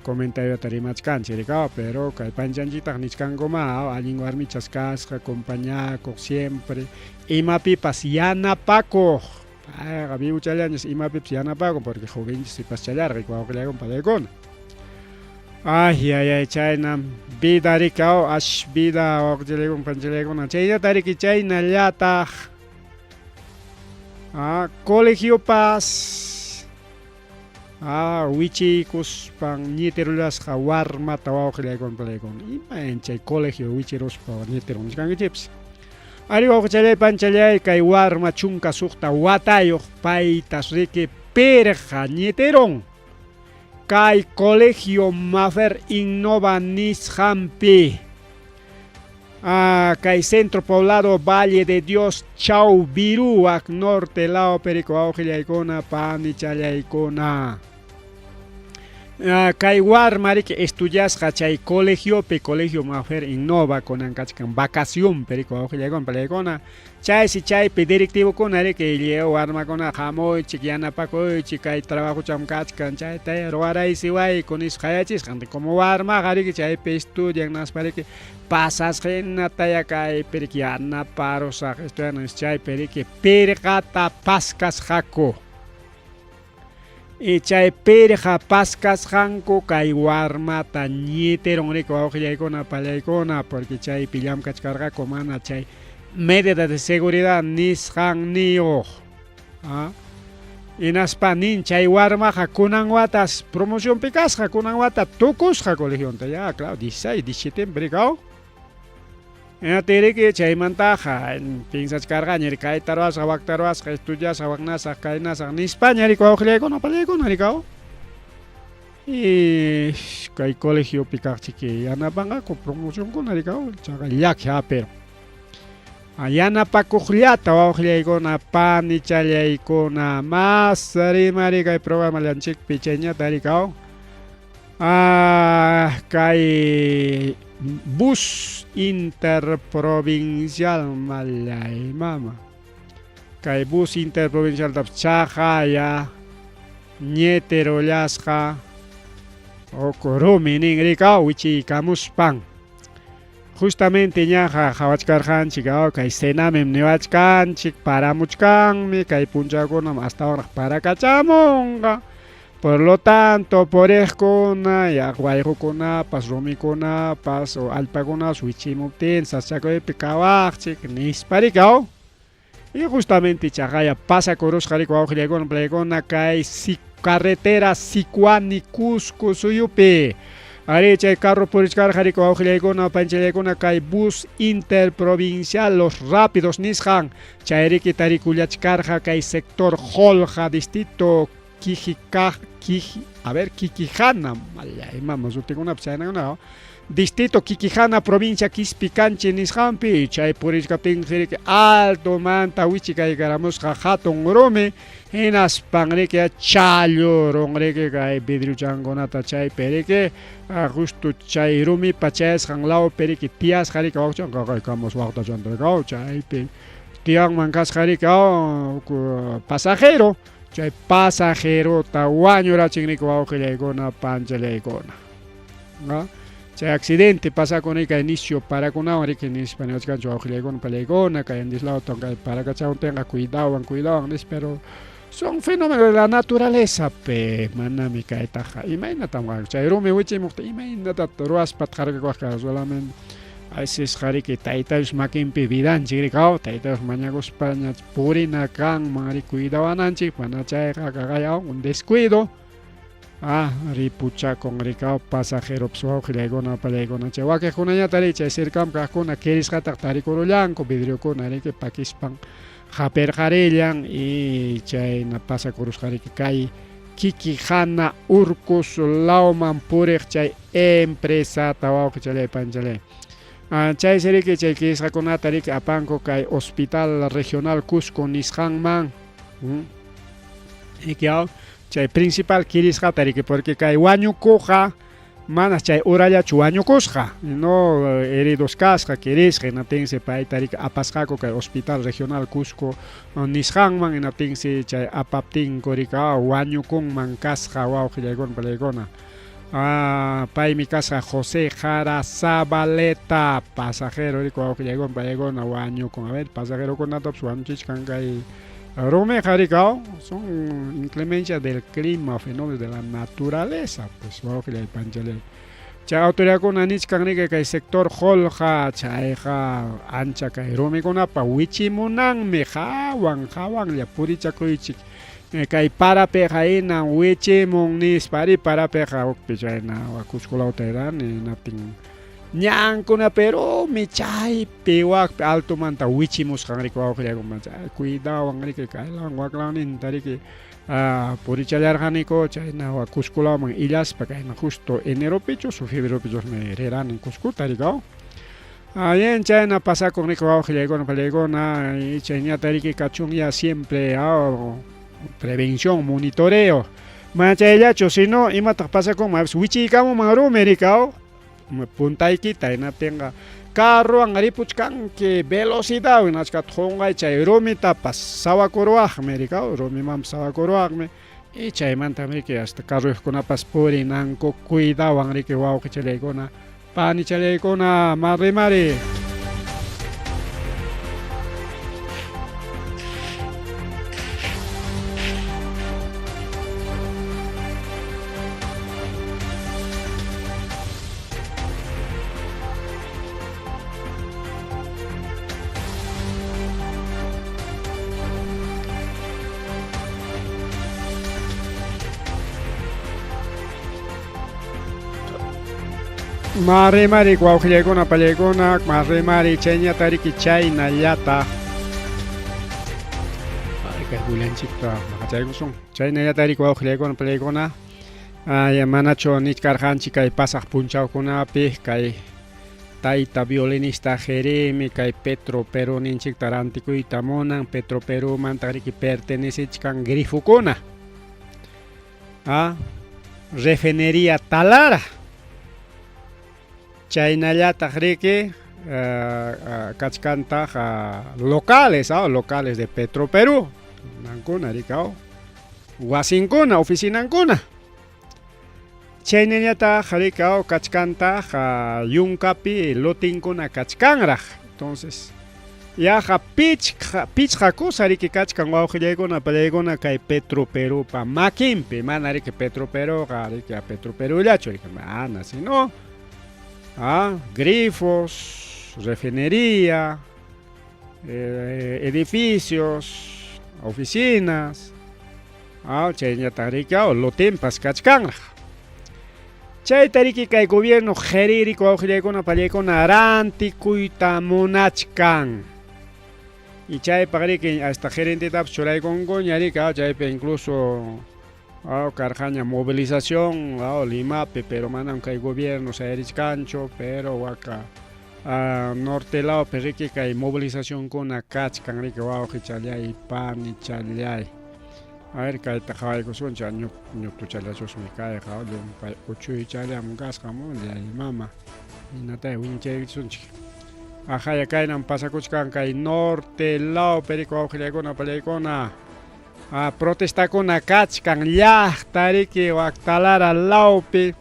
comentariota rimachkanchik riki aw pero kay panchanchiktaq nichkankuma allin warmichas kasqa compañakuq siempre imapipas yanapakuq payqa viuchallañas imapipas yanapakun porque jovenchis sipaschallarqa wawqillaykuna palaykuna ay ay ay chayna vida riki aw ash vida wawqichallaykuna panchallaykuna chaynata riki chaynallataq ah, colegiopas ah, wichiykuspan ñitirullasqa warmata wawqillaykuna palaykuna imayn chay colegio wichiruspa ñitirun nichkankichikpas Ari wawqichallay panchallay kay warma 16 watayuq paytas riki pirqa ñitirun kay colegio Mafer Innova nisqanpi ah, kay centro poblado Valle de Dios Chaubiruwak norte lao perico wawqillaykuna panichallaykuna Ah, kay warma riki estudiasqa chay colegiopi colegio Mafer Innova kunan kachkan vacación perico wawqillaykuna palaykuna chaysi chaypi directivokuna riki lliw warmakuna hamuychik yanapakuychik kay trabajocham kachkan chayta ruwaraysiwayku nispa qayachisqan como warmaqa riki chaypi estudian naspa riki pasasqa hinataya kaypi riki yanaparusaq estudian chaypi riki pirqata paskasqaku. Y chay pirqa paskasqanku kay warmata ñitirun riki wawqillaykuna pallaykuna porque chaypi llamkachkarqaku mana chay medida de seguridad nisqanniyuq. Ah. Hinaspa nin chay warmaqa kunan watas promocionpi kasqa kunan wata tukusqa colegionta ya claro 16 17 rikaw Hinaptinriki chaymantaqa piensachkarqaña kayta ruwasaq wakta ruwasaq estudiasaq waknasaq kaynasaq nispaña riki wawqillaykuna pallaykuna rikaw y kay colegiopi kaqchiki yanapanqaku promocionkuna rikaw chaqa llaki hapirun yanapakuqllata wawqillaykuna panichallaykuna mas rimari kay programallanchikpi chayñata rikaw Ah, kay bus interprovincial mallay mama. Kay bus interprovincial tapas chaqaya ñeterollasqa huk rumi nin rikaw wichiykamuspan. Justamente ñaqa qhawachkarqanchik kay Senamim niwachkanchik paramuchkanmi kay punchawkunam astawanraq parakachamunqa. Por lo tanto, puriqkuna, wayqukunapas, rumikunapas, o allpakunapas wichimuptin sasachakuypi kawaqchik nispa rikaw. Y justamente chaqaya pasakurusqa riki wawqillaykuna palaykuna kay carretera Sicuani Cusco suyupi. Ari chay carro purichkarqa riki wawqillaykuna panchallaykuna kay bus interprovincial Los Rápidos nisqan chay riki tarikullachkarqa kay sector Jolja distrito Kijikaj, Kiji, a ver, Quiquijana, mallay mama sutikunapas chaynakuna distrito Quiquijana provincia Quispicanchi nisqanpi chay purichkaptinsi riki altomanta wichikaykaramusqa hatun rumi hinaspan riki challurun riki kay vidriochankunata chaypi riki justo chay rumipa chayasqan lawpi riki tiyasqa riki waqchan qaqaykamus waqtachanta chaypi tiyanman kasqa riki pasajero chay pasajerota wañurachin riki wawqillaykuna panchallaykuna ¿no? Chay accidente pasakun kay nisyu parakunawan riki nispa niwachkanchik wawqillaykuna pallaykuna kay Andes lawta kay parakachawtinqa cuidawan cuidawan nispa pero Son fenómenos de la naturaleza pe manami kaytaqa imaynatam chay rumi wichimuqta imaynatat ruwaspa harkakuwaq solamente a riki Tayta Dios makinpi vidanchik rikaw Tayta Dios mañakuspaña purina kanman ri cuidawananchik mana chayqa kaqaya un descuido ah ripuchakun rikaw pasajeropas wawqillaykuna pallaykuna chay wakiqkunañata ri chay cercaman kaqkuna kirisqataq tarikurullanku vidriokuna riki pakispan hapirqarillan y chayna pasakurusqa riki kay Quiquijana Urcos lawman puriq chay empresata wawqichalay panchalay. Chaysi riki chay kirisqakunata riki apanku kay Hospital Regional Cusco nisqanman. Chay principal kirisqata riki porque kay wañukuqqa manas chay urallachu wañukusqa, no heridos kasqa kirisqa, hinaptinsi payta riki apasqaku kay Hospital Regional Cusco nisqanman, hinaptinsi chay apaptinku riki wañukunman kasqa wawqillaykuna pallaykuna. Paymi kasqa José Jara Zabaleta, pasajero riki wawqillaykuna pallaykuna wañukun. A ver, pasajerokunatapas wañuchichkan kay rumiqa riki, son inclemencias del clima, fenómenos de la naturaleza, pues wawqillay panchalay. Chay autoridadkuna nichkan riki kay sector Jolja chayqa ancha kay rumikunapa wichimunanmi hawan hawanlla purichakuychik kay parapiqa hinan wichimun nispa ari parapiqa hukpi chayna Cusco lawta rirani hinaptin ñankunapi rumi chaypi wakpi altomanta wichimusqan riki wawqillaykuna chay cuidawan riki kaylawan waklawninta riki purichallarqaniku chayna Cusco lawman illaspa kayna justo eneropichus o febreropichusmi rirani Cuscota riki Bien, chayna pasakun riki wawqillaykuna pallaykuna chayñata riki kachunya siempre prevención, monitoreo. Mana chayllachu, sino imataq pasakunman wichiykamunman rumi riki puntaykita hinaptinqa carrowan ripuchkanki velocidad hinachkataq qunqay chay rumitapas sawakuruwaqmi riki rumimanpas sawakuruwaqmi y chaymanta riki hasta carroyuqkunapas purinanku cuidawan riki wawqichallaykuna panichallaykuna mari mari. Mari mari wawqillaykuna pallaykuna mari mari chayñata riki chaynallata kay bullanchikta maqachaykusun chaynallata riki wawqillaykuna pallaykuna manachu nichkarqanchik kay pasaq punchawkunapi kay tayta violinista Jeremy kay Petro Perú ninchikta rantikuyta munan Petro Perúmanta riki pertenecichkan grifokuna refinería Talara chaynallataq riki kachkantaq locales locales de Petro Perú nankuna riki wasinkuna oficinankuna chaynallataq riki kachkantaq yunkapi lotinkuna kachkanraq entonces yaqa pichqa kusa riki kachkan wawqillaykuna pallaykuna kay Petro Perúpa makinpi mana riki Petro Perúqa riki Petro Perúllachu riki mana sino grifos, refinería, edificios, oficinas, chaynallataq riki lotinpas kachkanraq. Chayta riki kay gobierno qhiririku wawqillaykuna pallaykuna rantikuyta munachkan. Y chaypaq riki hasta gerentetapas churaykunkuña riki chaypi incluso karqaña movilización Limapi pero manam kay gobierno sayarichkanchu pero waka norte lawpi riki kay movilizacionkuna kachkan riki wawqichallay panichallay. A ver kayta qhawaykusunchik ñutuchallachusmi kayqa llumpay uchuychallam kasqa mullay mama hinataya wiñachaykusunchik. Ajaya kaynam pasakuchkan kay norte lawpi riki wawqillaykuna pallaykuna protestakuna kachkan llaqta riki wak Talara lawpi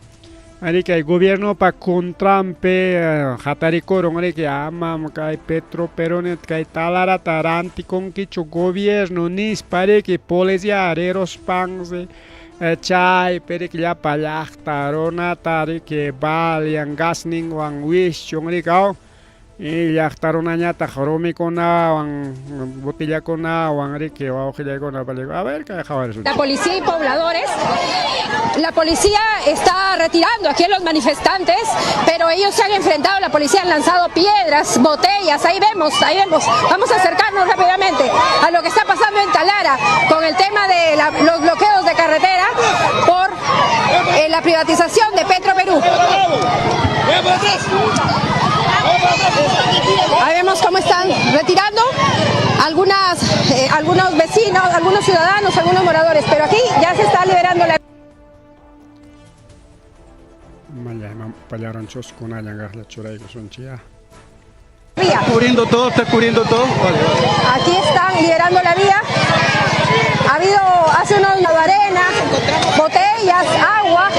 Ari kay gobiernopa contranpi hatarikurun riki amam kay Petro Perunet kay Talarata rantikunkichu gobierno nispa riki policía riruspansi chaypi riki llapa llaqta runata riki balian gasninwan wischun riki aw. Y llaqta runañataq rumikunawan, botellakunawan riki wawqillaykuna paliku. A ver, kay qhawarisun. La policía y pobladores, la policía está retirando aquí a los manifestantes, pero ellos se han enfrentado, la policía han lanzado piedras, botellas, ahí vemos, ahí vemos. Vamos a acercarnos rápidamente a lo que está pasando en Talara con el tema de los bloqueos de carretera por la privatización de Petro Perú. Ahí vemos cómo están retirando algunos vecinos, algunos ciudadanos, algunos moradores, pero aquí ya se está liberando la... Vía. ¿Está cubriendo todo? ¿Está cubriendo todo? Vale, vale. Aquí están liberando la vía. Ha habido hace unos arena, botellas, agua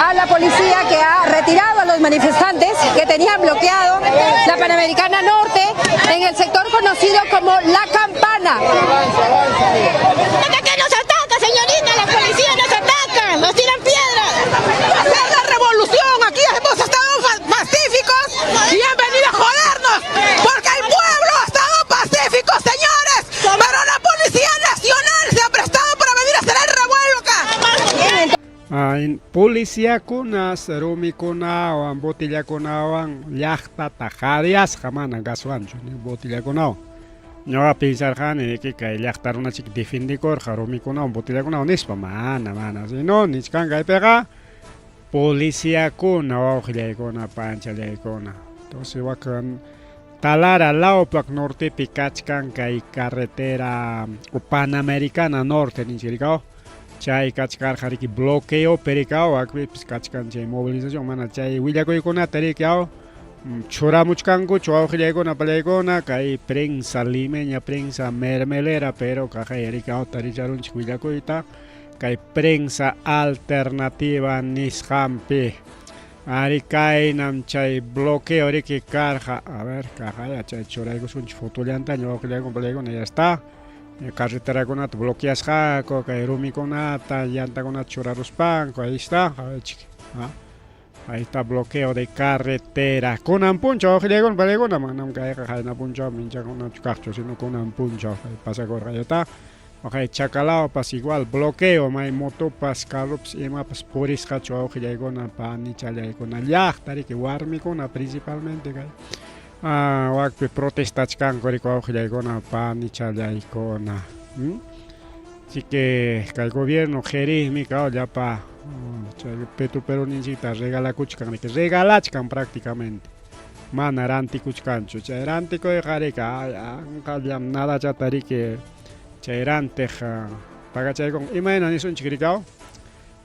a la policía que ha retirado a los manifestantes que tenían bloqueado la Panamericana Norte en el sector conocido como La Campana. ¿De qué nos ataca, señorita? La policía nos ataca, nos tiran piedras. ¡Hacer la revolución! Aquí hemos estado pacíficos y han venido a jodernos, porque el pueblo ha estado pacífico, señores, pero la Policía Nacional se ha prestado para venir a hacer el revuelo acá. Ay, policiakunas rumikunawan botellakunawan llaqtata qhariasqa mana gaswanchu ni botellakunawan. Ñuqa pensarqani riki kay llaqta runachik defendikurqa rumikunawan botellakunawan nispa, mana, mana, sino nichkan kaypiqa policiakuna wawqillaykuna panchallaykuna. Entonces wakan Talara lawpak nortepi kachkan kay carretera o Panamericana Norte ninchik rikaw. Chay kachkarqa riki bloqueo perikaw wakpipis kachkan chay movilización mana chay willakuykunata riki aw churamuchkankuchu wawqillaykuna pallaykuna kay prensa limeña prensa mermelera pero kaqay riki aw taricharunchik willakuyta kay prensa alternativa nisqanpi. Ari kaynam chay bloqueo riki karqa. A ver, kaqaya chay churaykusunchik fotollantaña wawqillaykuna pallaykuna ya está. Carreterakunata bloqueasqaku, kay rumikunata, llantakunata churaruspanku, ahí está, qhawaychik. Ahí está bloqueo de carretera. Kunan punchaw wawqillaykuna pallaykuna, manam kayqa qayna punchaw minchakunachu kaqchu, sino kunan punchaw pasakurqa ya está. Waqay Chacalaopas igual bloqueo, may motopas, carropas, imapas purisqachu wawqillaykuna, panichallaykuna, llaqta riki warmikuna principalmente kay. Wakpi protestachkanku riki wawqillaykuna, panichallaykuna. Así que kay gobierno qiriymi kaw llapa chay Petro Peruninchikta regalakuchkan riki, regalachkan prácticamente. Mana rantikuchkanchu, chay rantikuyqa riki anqallam nadachata riki chay rantiq pagachaykun. Imayna nisunchik rikaw?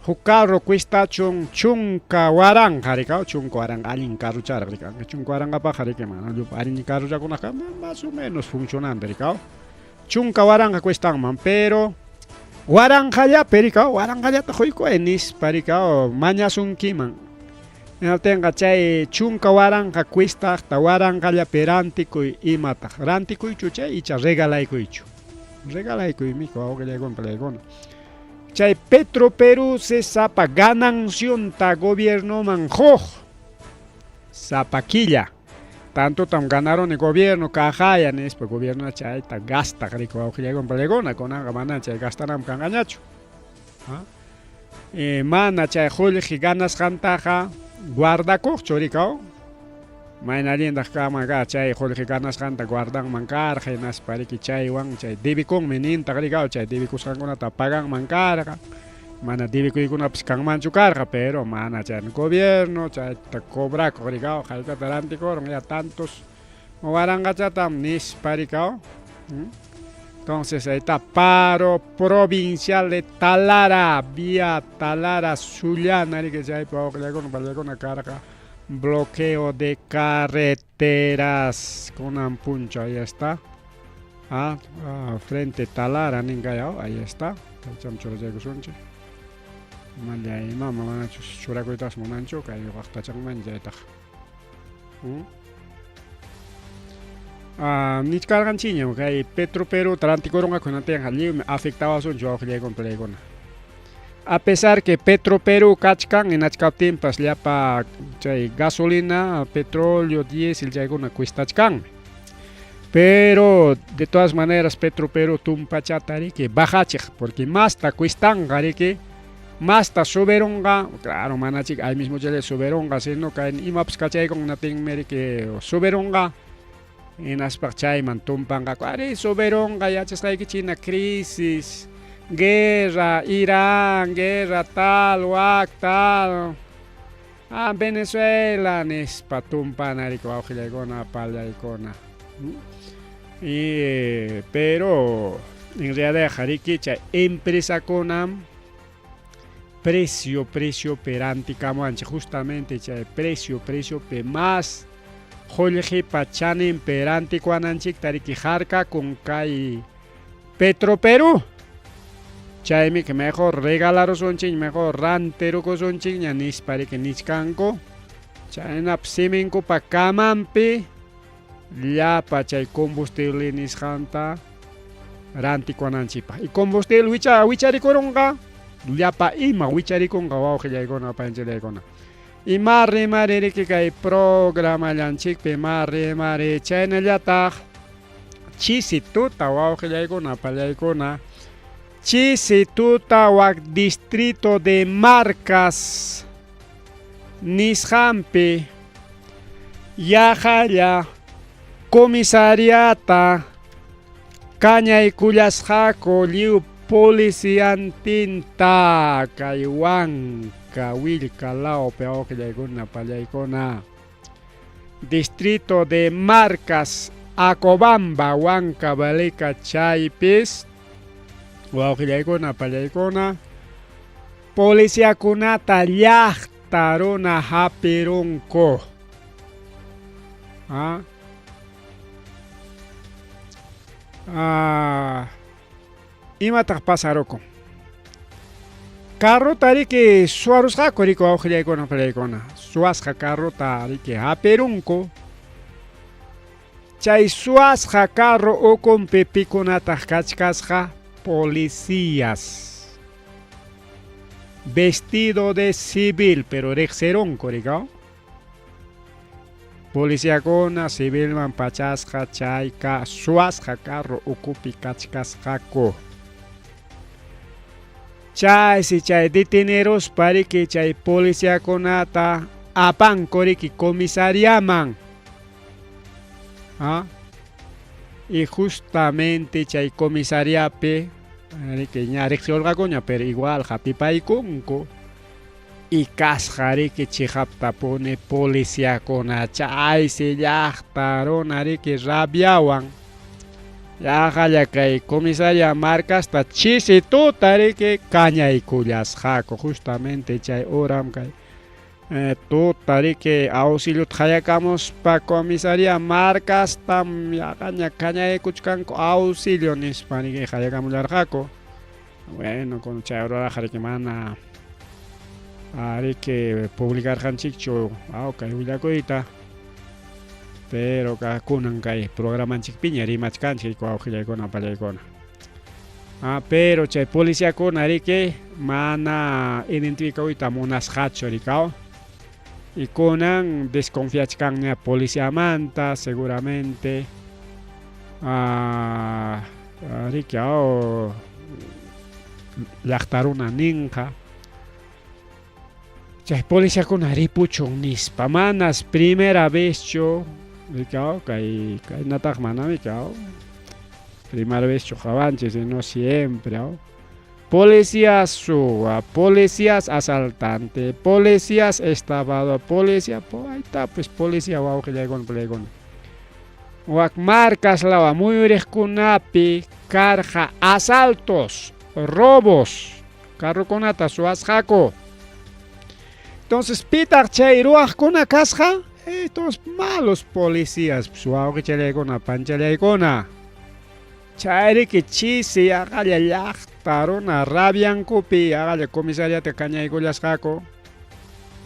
Huk carro cuestachun chunka waranqa rikaw, chunka waranqa allin carrocharaq rikaw. Chunka waranqapaqqa riki mana llupa allin carrochakunaqa más o menos funcionante rikaw. Chunka waranqa cuestanman, pero waranqallapi rikaw, waranqallata quykuway nispa rikaw mañasunkiman. Hinaptinqa chay chunka waranqa cuestaqta waranqallapi rantikuy imataq, rantikuychu chay icha regalaykuychu. Regalaykuymi wawqillaykuna palaykuna. Chay Petro Perú se sapa ganancionta gobiernoman huq sapa killa. Tantotam ganaruni gobierno kaqaya nispa gobierno chayta gastaq riki wawqillaykuna palaykuna, kunanqa mana chay gastananpaq kanqañachu. Mana chay qullqi ganasqantaqa guardakuqchu rikaw. Mayna allintaq kanman karqa chay qullqi ganasqanta guardanman karqa, hinaspa riki chaywan chay debikunmi nintaq rikaw, chay debikusqankunata paganman karqa. Mana debikuykunapas kanmanchu karqa, pero mana chay gobierno chayta cobrakuq rikaw, haykata rantikurun ya tantos waranqachatam nispa rikaw. Entonces ahí está paro provincial de Talara, vía Talara Sullana, riki chaypi wawqillaykuna pallaykuna karqa bloqueo de carreteras kunan punchaw, ahí está. Frente Talara ninkay, ahí está. Kaycham churachaykusunchik. Mallay mama manachus churakuytas munanchu kay ñuqaqtachanman chaytaq. Ah, nichkarqanchikñam kay Petro Perú rantikurunqaku hinaptinqa lliwmi afectawasunchik wawqillaykuna palaykuna. A pesar que Petro Perú kachkan hinachkaptinpas llapa chay gasolina, petróleo, diésel chaykuna cuestachkanmi. Pero de todas maneras Petro Perú tumpachata riki bajachiq porque masta cuestanqa riki masta subirunqa, claro manachik ahí mismo chaylla subirunqa sino kay imapas kachaykun hinaptinmi riki subirunqa hinaspaq chayman tumpanqaku arí subirunqa yachasqaykichik hina crisis, guerra, Irán, guerra tal, wak tal, ah Venezuela nispa tumpana riki wawqillaykuna pallaykuna y pero en realidadqa riki chay empresakunam precio preciopi rantikamuwanchik justamente chay precio preciopi más qullqipa chaninpi rantikuwananchikta riki harkakun kay Petro Perú chaymi mejor regalarusunchik mejor rantirukusunchikña nispa riki nichkanku chaynapi siminkupa kamanpi llapa chay combustible nisqanta rantikuwananchikpaq y combustible wicha wicharikurunqa llapa ima wicharikunqa wawqillaykuna panchillaykuna ima rimari riki kay programallanchikpi ma rimari chaynallataq chisi tuta wawqillaykuna pallaykuna chisi tuta wak distrito de Marcas nisqanpi yaqalla comisariata kañaykullasqaku lliw policiantinta kay Huanca Willka lawpi wawqillaykuna pallaykuna distrito de Marcas Acobamba Huancavelica chaypis wawqillaykuna pallaykuna policiakunata llaqta runa hapirunku. Ah. Ah. Imataq pasarukun? Carrota riki suwarusqaku riki wawqillaykuna pallaykuna. Suwasqa carrota riki hapirunku. Chay suwasqa carro ukunpi pikunataq kachkasqa? Policías. Vestido de civil, pero riqsirunku rikaw. Policiakuna civilman pachasqa chayka suwasqa carro ukupi kachkasqaku. Chaysi chay deteneruspa riki chay policiakunata apanku riki comisariaman. ¿Ah? Y justamente chay comisariapi riki ña riqsiurqakuña pero igual hapipaykunku. Y kasqa riki chiqaptapuni policiakuna chaysi llaqta runa riki rabiawan yaqalla kay comisaria marcasta chisi tuta riki kañaykullasqaku justamente chay horam kay tuta riki auxiliota qayakamuspa comisaria marcastam yaqaña kañaykuchkanku auxilio nispa riki qayakamullarqaku. Bueno, con chay horaqa riki mana riki publicarqanchikchu kay willakuyta pero kunan kay programanchikpiña rimachkanchik wawqillaykuna pallaykuna. Ah, pero chay policiakuna riki mana identificakuyta munasqachu rikaw y kunan desconfiachkanña policiamanta seguramente riki llaqta runa ninqa chay policiakuna ripuchun nispa manas primera vezchu rikaw kay kaynataq manami kaw primera vezchu qawanchik sino siempre policías suwa, policías asaltante, policías estafador, policía, ahí está pues policía wawqillaykuna palaykuna. Wak marcas lawa muyuriqkunapi karqa asaltos, robos, carrokunata suwasqaku. Entonces pitaq chay ruwaqkuna kasqa? Estos malos policías, pues wawqichallaykuna, panchallaykuna. Chayriki chisi yaqalla llaqta Llaqta runa rabiankupi aqalla comisariata kañaykullasqaku.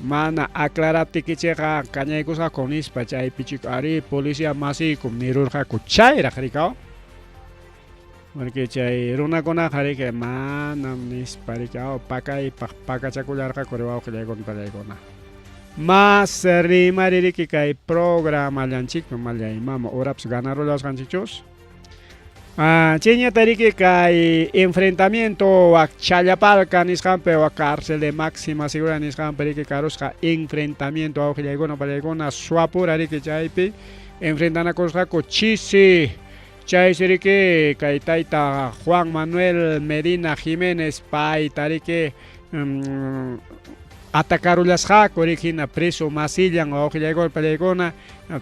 Mana aclaraptikichikqa kañaykusqaku nispa chaypichik arí policía masiykum nirurqaku chayraq rikaw. Porque chay runakunaqa riki manam nispa riki aw pakaypaq pakachakullarqaku ri wawqillaykuna pallaykuna. Mas rimari riki kay programallanchikmi mallay mama urapas ganarullasqanchikchus. Ah, chayñata riki kay enfrentamiento wak Challapalca nisqanpi wak cárcel de máxima seguridad nisqanpi riki karusqa enfrentamiento wawqillaykuna pallaykuna suapura riki chaypi enfrentanakusqaku chisi. Chaysi riki kay tayta Juan Manuel Medina Jiménez payta riki atacarullasqaku riki hina preso masillan wawqillaykuna pallaykuna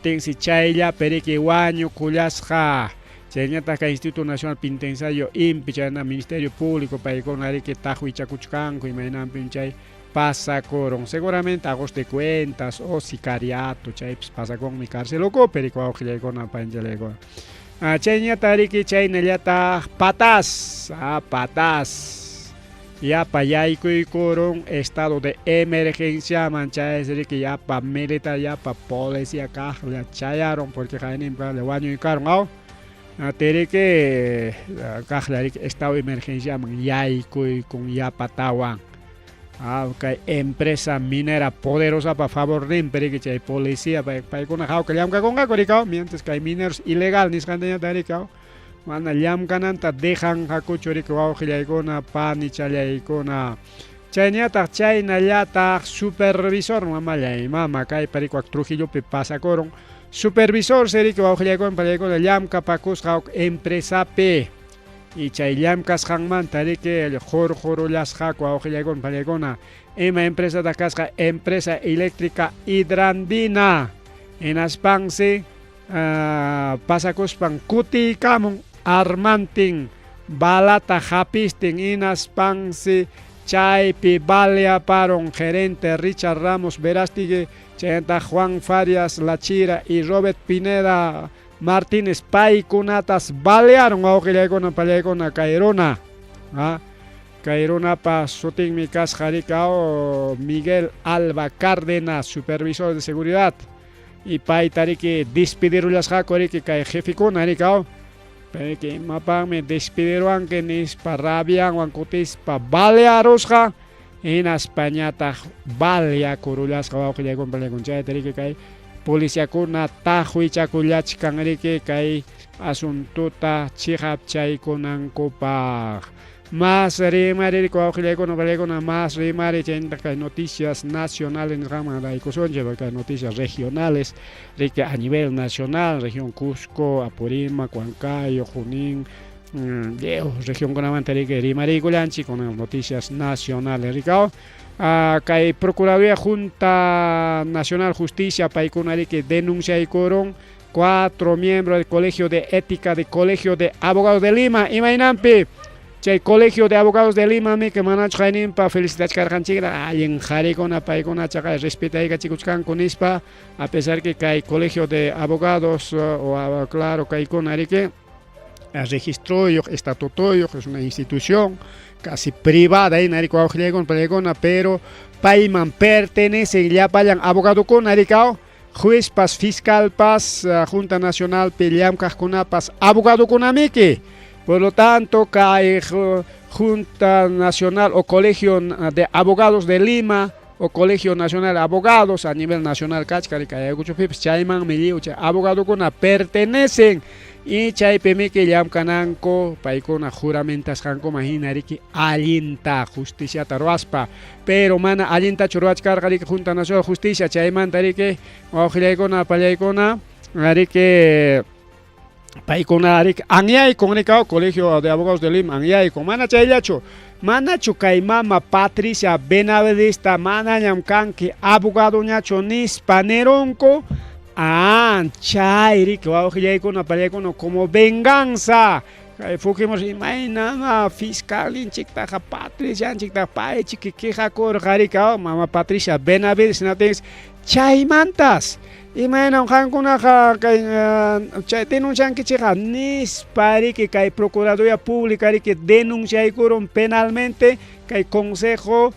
tinsi chayllapi riki wañukullasqa. Chayñataq kay Instituto Nacional Penitenciario INPI chayna Ministerio Público paykuna riki taqwichakuchkanku imaynanpim chay pasakurun. Seguramente ajuste de cuentas o sicariato chaypis pasakunmi cárcel ukupi riki wawqillaykuna panchalaykuna. Ah, chayñataq riki chaynallataq patas, ah, patas. Yapa yaykuykurun estado de emergenciaman chaysi riki yapa militar yapa policía kaqlla chayarun porque qayninpi kaqlla wañuykarun aw. Tiriki kaqlla riki estado de emergenciaman yaykuykun yapatawan. Ah, kay empresa minera poderosapa favorninpi riki chay policía paykuna hawka llamkakunqaku rikaw mientras kay mineros ilegal nisqantañataq rikaw mana llamkananta dejanqakuchu riki wawqillaykuna panichallaykuna. Chayñataq chaynallataq supervisor mamallay mama kaypa riki wak Trujillopi pasakurun supervisor riki wawqillaykuna pallaykuna llamkapakusqa huk empresapi. Y chay llamkasqanmanta riki qurqurullasqaku wawqillaykuna pallaykuna. Ima empresataq kasqa? Empresa Eléctrica Hidrandina. Hinaspansi pasakuspan kutiykamun armantin balata hapistin hinaspansi chaypi baleaparun gerente Richard Ramos Verástegui chaymanta Juan Farias Lachira y Robert Pineda Martínez paykunatas balearon wawqillaykuna pallaykuna kay runa. Ah, kay runapa sutinmi kasqa rikaw Miguel Alba Cárdenas, supervisor de seguridad. Y payta riki despidirullasqaku riki kay jefekuna rikaw. Riki imapaqmi despidiruwanki nispa rabianwan kutispa balearusqa hinaspañataq baleakurullasqa wawqillaykuna pallaykuna chayta riki kay policiakuna taqwichakullachkan riki kay asuntuta chiqapchaykunankupaq. Mas rimari riki wawqillaykuna pallaykuna mas rimari chaynataq kay noticias nacionales nisqanman raykusunchik kay noticias regionales riki a nivel nacional región Cusco, Apurímac, Huancayo, Junín, lliw regionkunamanta riki rimariykullanchik kunan noticias nacionales rikaw. Kay Procuraduría Junta Nacional Justicia paykuna riki denunciaykurun 4 miembros del Colegio de Ética del Colegio de Abogados de Lima. Imaynanpi chay Colegio de Abogados de Lima miki manachu qayninpa felicitachkarqanchikra allin qarikuna paykuna chaqay respetaykachikuchkanku nispa a pesar que kay Colegio de Abogados o claro kaykuna riki registroyuq estatutoyuq es una institución casi privada hina riki wawqillaykuna pallaykuna pero payman pertenecen llapallan abogadokuna rikaw juezpas fiscalpas Junta Nacionalpi llamkaqkunapas abogadokunamiki. Por lo tanto kay Junta Nacional o Colegio de Abogados de Lima o Colegio Nacional de Abogados a nivel nacional kachkan kay Ayacuchopipas chaymanmi lliw chay abogadokuna pertenecen y chaypimiki llamkananku paykuna juramentasqankuman hina riki allinta justiciata ruwaspa pero mana allintachu ruwachkarqa riki Junta Nacional de Justicia chaymanta riki wawqillaykuna pallaykuna riki paykuna riki anyaykun rikaw Colegio de Abogados de Lima anyaykun mana chayllachu manachu kay mama Patricia Benavidesta manañam kanki abogadoñachu nispa nirunku. Ah, chay riki wawqillaykuna pallaykuna como venganza kay Fujimori imaynama fiscalninchiktaqa Patricianchiktaqa paychiki quejakurqa rikaw mama Patricia Benavides hinaptinsi chaymantas Imaynam qamkunaqa kay chay denunciankichikqa nispa riki kay Procuraduría Pública riki denunciaykurun penalmente kay Consejo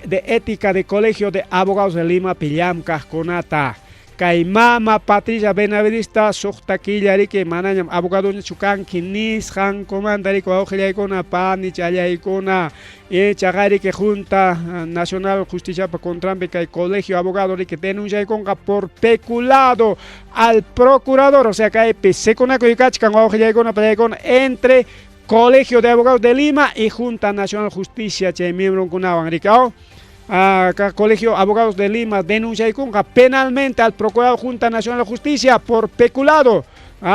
de Ética de Colegio de Abogados de Limapi llamkaqkunata. Kay mama Patricia Benavidista suqta killa riki manañam abogadoñachu kanki nisqankumanta riki wawqillaykuna panichallaykuna ichaqa riki Junta Nacional Justiciapa contranpi kay Colegio Abogado riki denunciaykunqa por peculado al procurador, o sea kaypi sekunakuy kachkan wawqillaykuna pallaykuna entre Colegio de Abogados de Lima y Junta Nacional Justicia chay miembronkunawan riki aw. Acá Colegio Abogados de Lima denunciaykunqa penalmente al Procurador Junta Nacional de Justicia por peculado.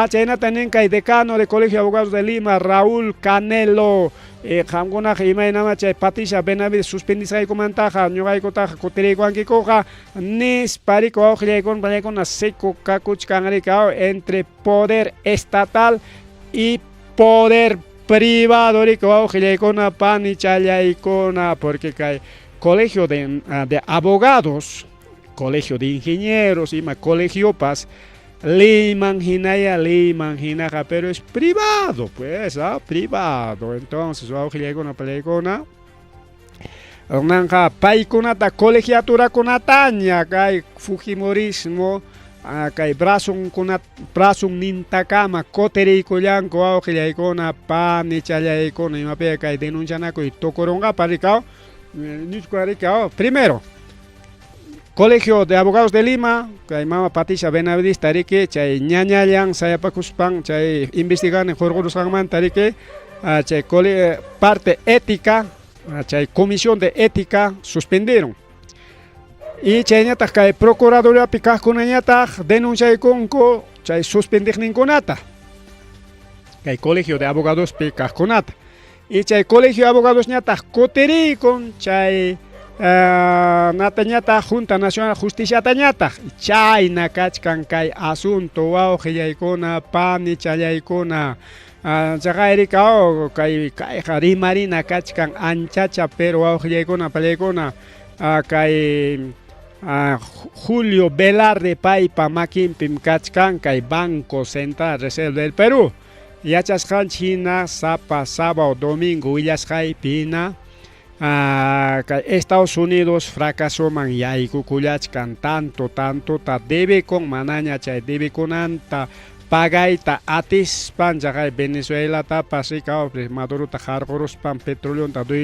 Chaynata nin kay decano de Colegio de Abogados de Lima, Raúl Canelo. Qamkunaqa imaynamá chay Patricia Benavides suspendisqaykumantaqa ñuqaykutaqa kutiriykuwankikuqa nispa riki wawqillaykuna pallaykuna seco kakuchkan riki aw entre poder estatal y poder privado riki wawqillaykuna panichallaykuna porque kay Colegio de Abogados, Colegio de Ingenieros ima colegiopas leyman hinaya leyman hinaqa pero es privado pues, privado. Entonces wawqillaykuna pallaykuna runanqa paykunata colegiaturakunataña kay fujimorismo kay brazonnintakama kutiriykullanku wawqillaykuna panichallaykuna imapiqa kay denuncianakuy tukurunqapa rikaw nichkua rikaw. Primero Colegio de Abogados de Lima, kay mama Patricia Benavidista riki chay ñañallan sayapakuspan chay investigani hurqurusqanmanta riki chay parte ética, chay comisión de ética suspendieron. Y chayñataq kay Procuraduríapi kaqkunañataq denunciaykunku chay suspendiqninkunata, kay Colegio de Abogadospi kaqkunata. Y chay Colegio de Abogadosñataq kutirikun chay natañataq Junta Nacional Justiciatañataq. Chayna kachkan kay asunto wawqillaykuna panichallaykuna. Chaqay rikaw kay kayqa rimarina kachkan anchacha pero wawqillaykuna pallaykuna kay Julio Velarde paypa makinpim kachkan kay Banco Central Reserva del Perú. Yachasqanchik hina sapa sábado domingo willasqaypi hina kay Estados Unidos fracasoman yaykukullachkan tanto tantota debekun manaña chay debekunanta pagayta atispan chaqay Venezuelatapas rikaw Madurota qarquruspan petroleonta dueño.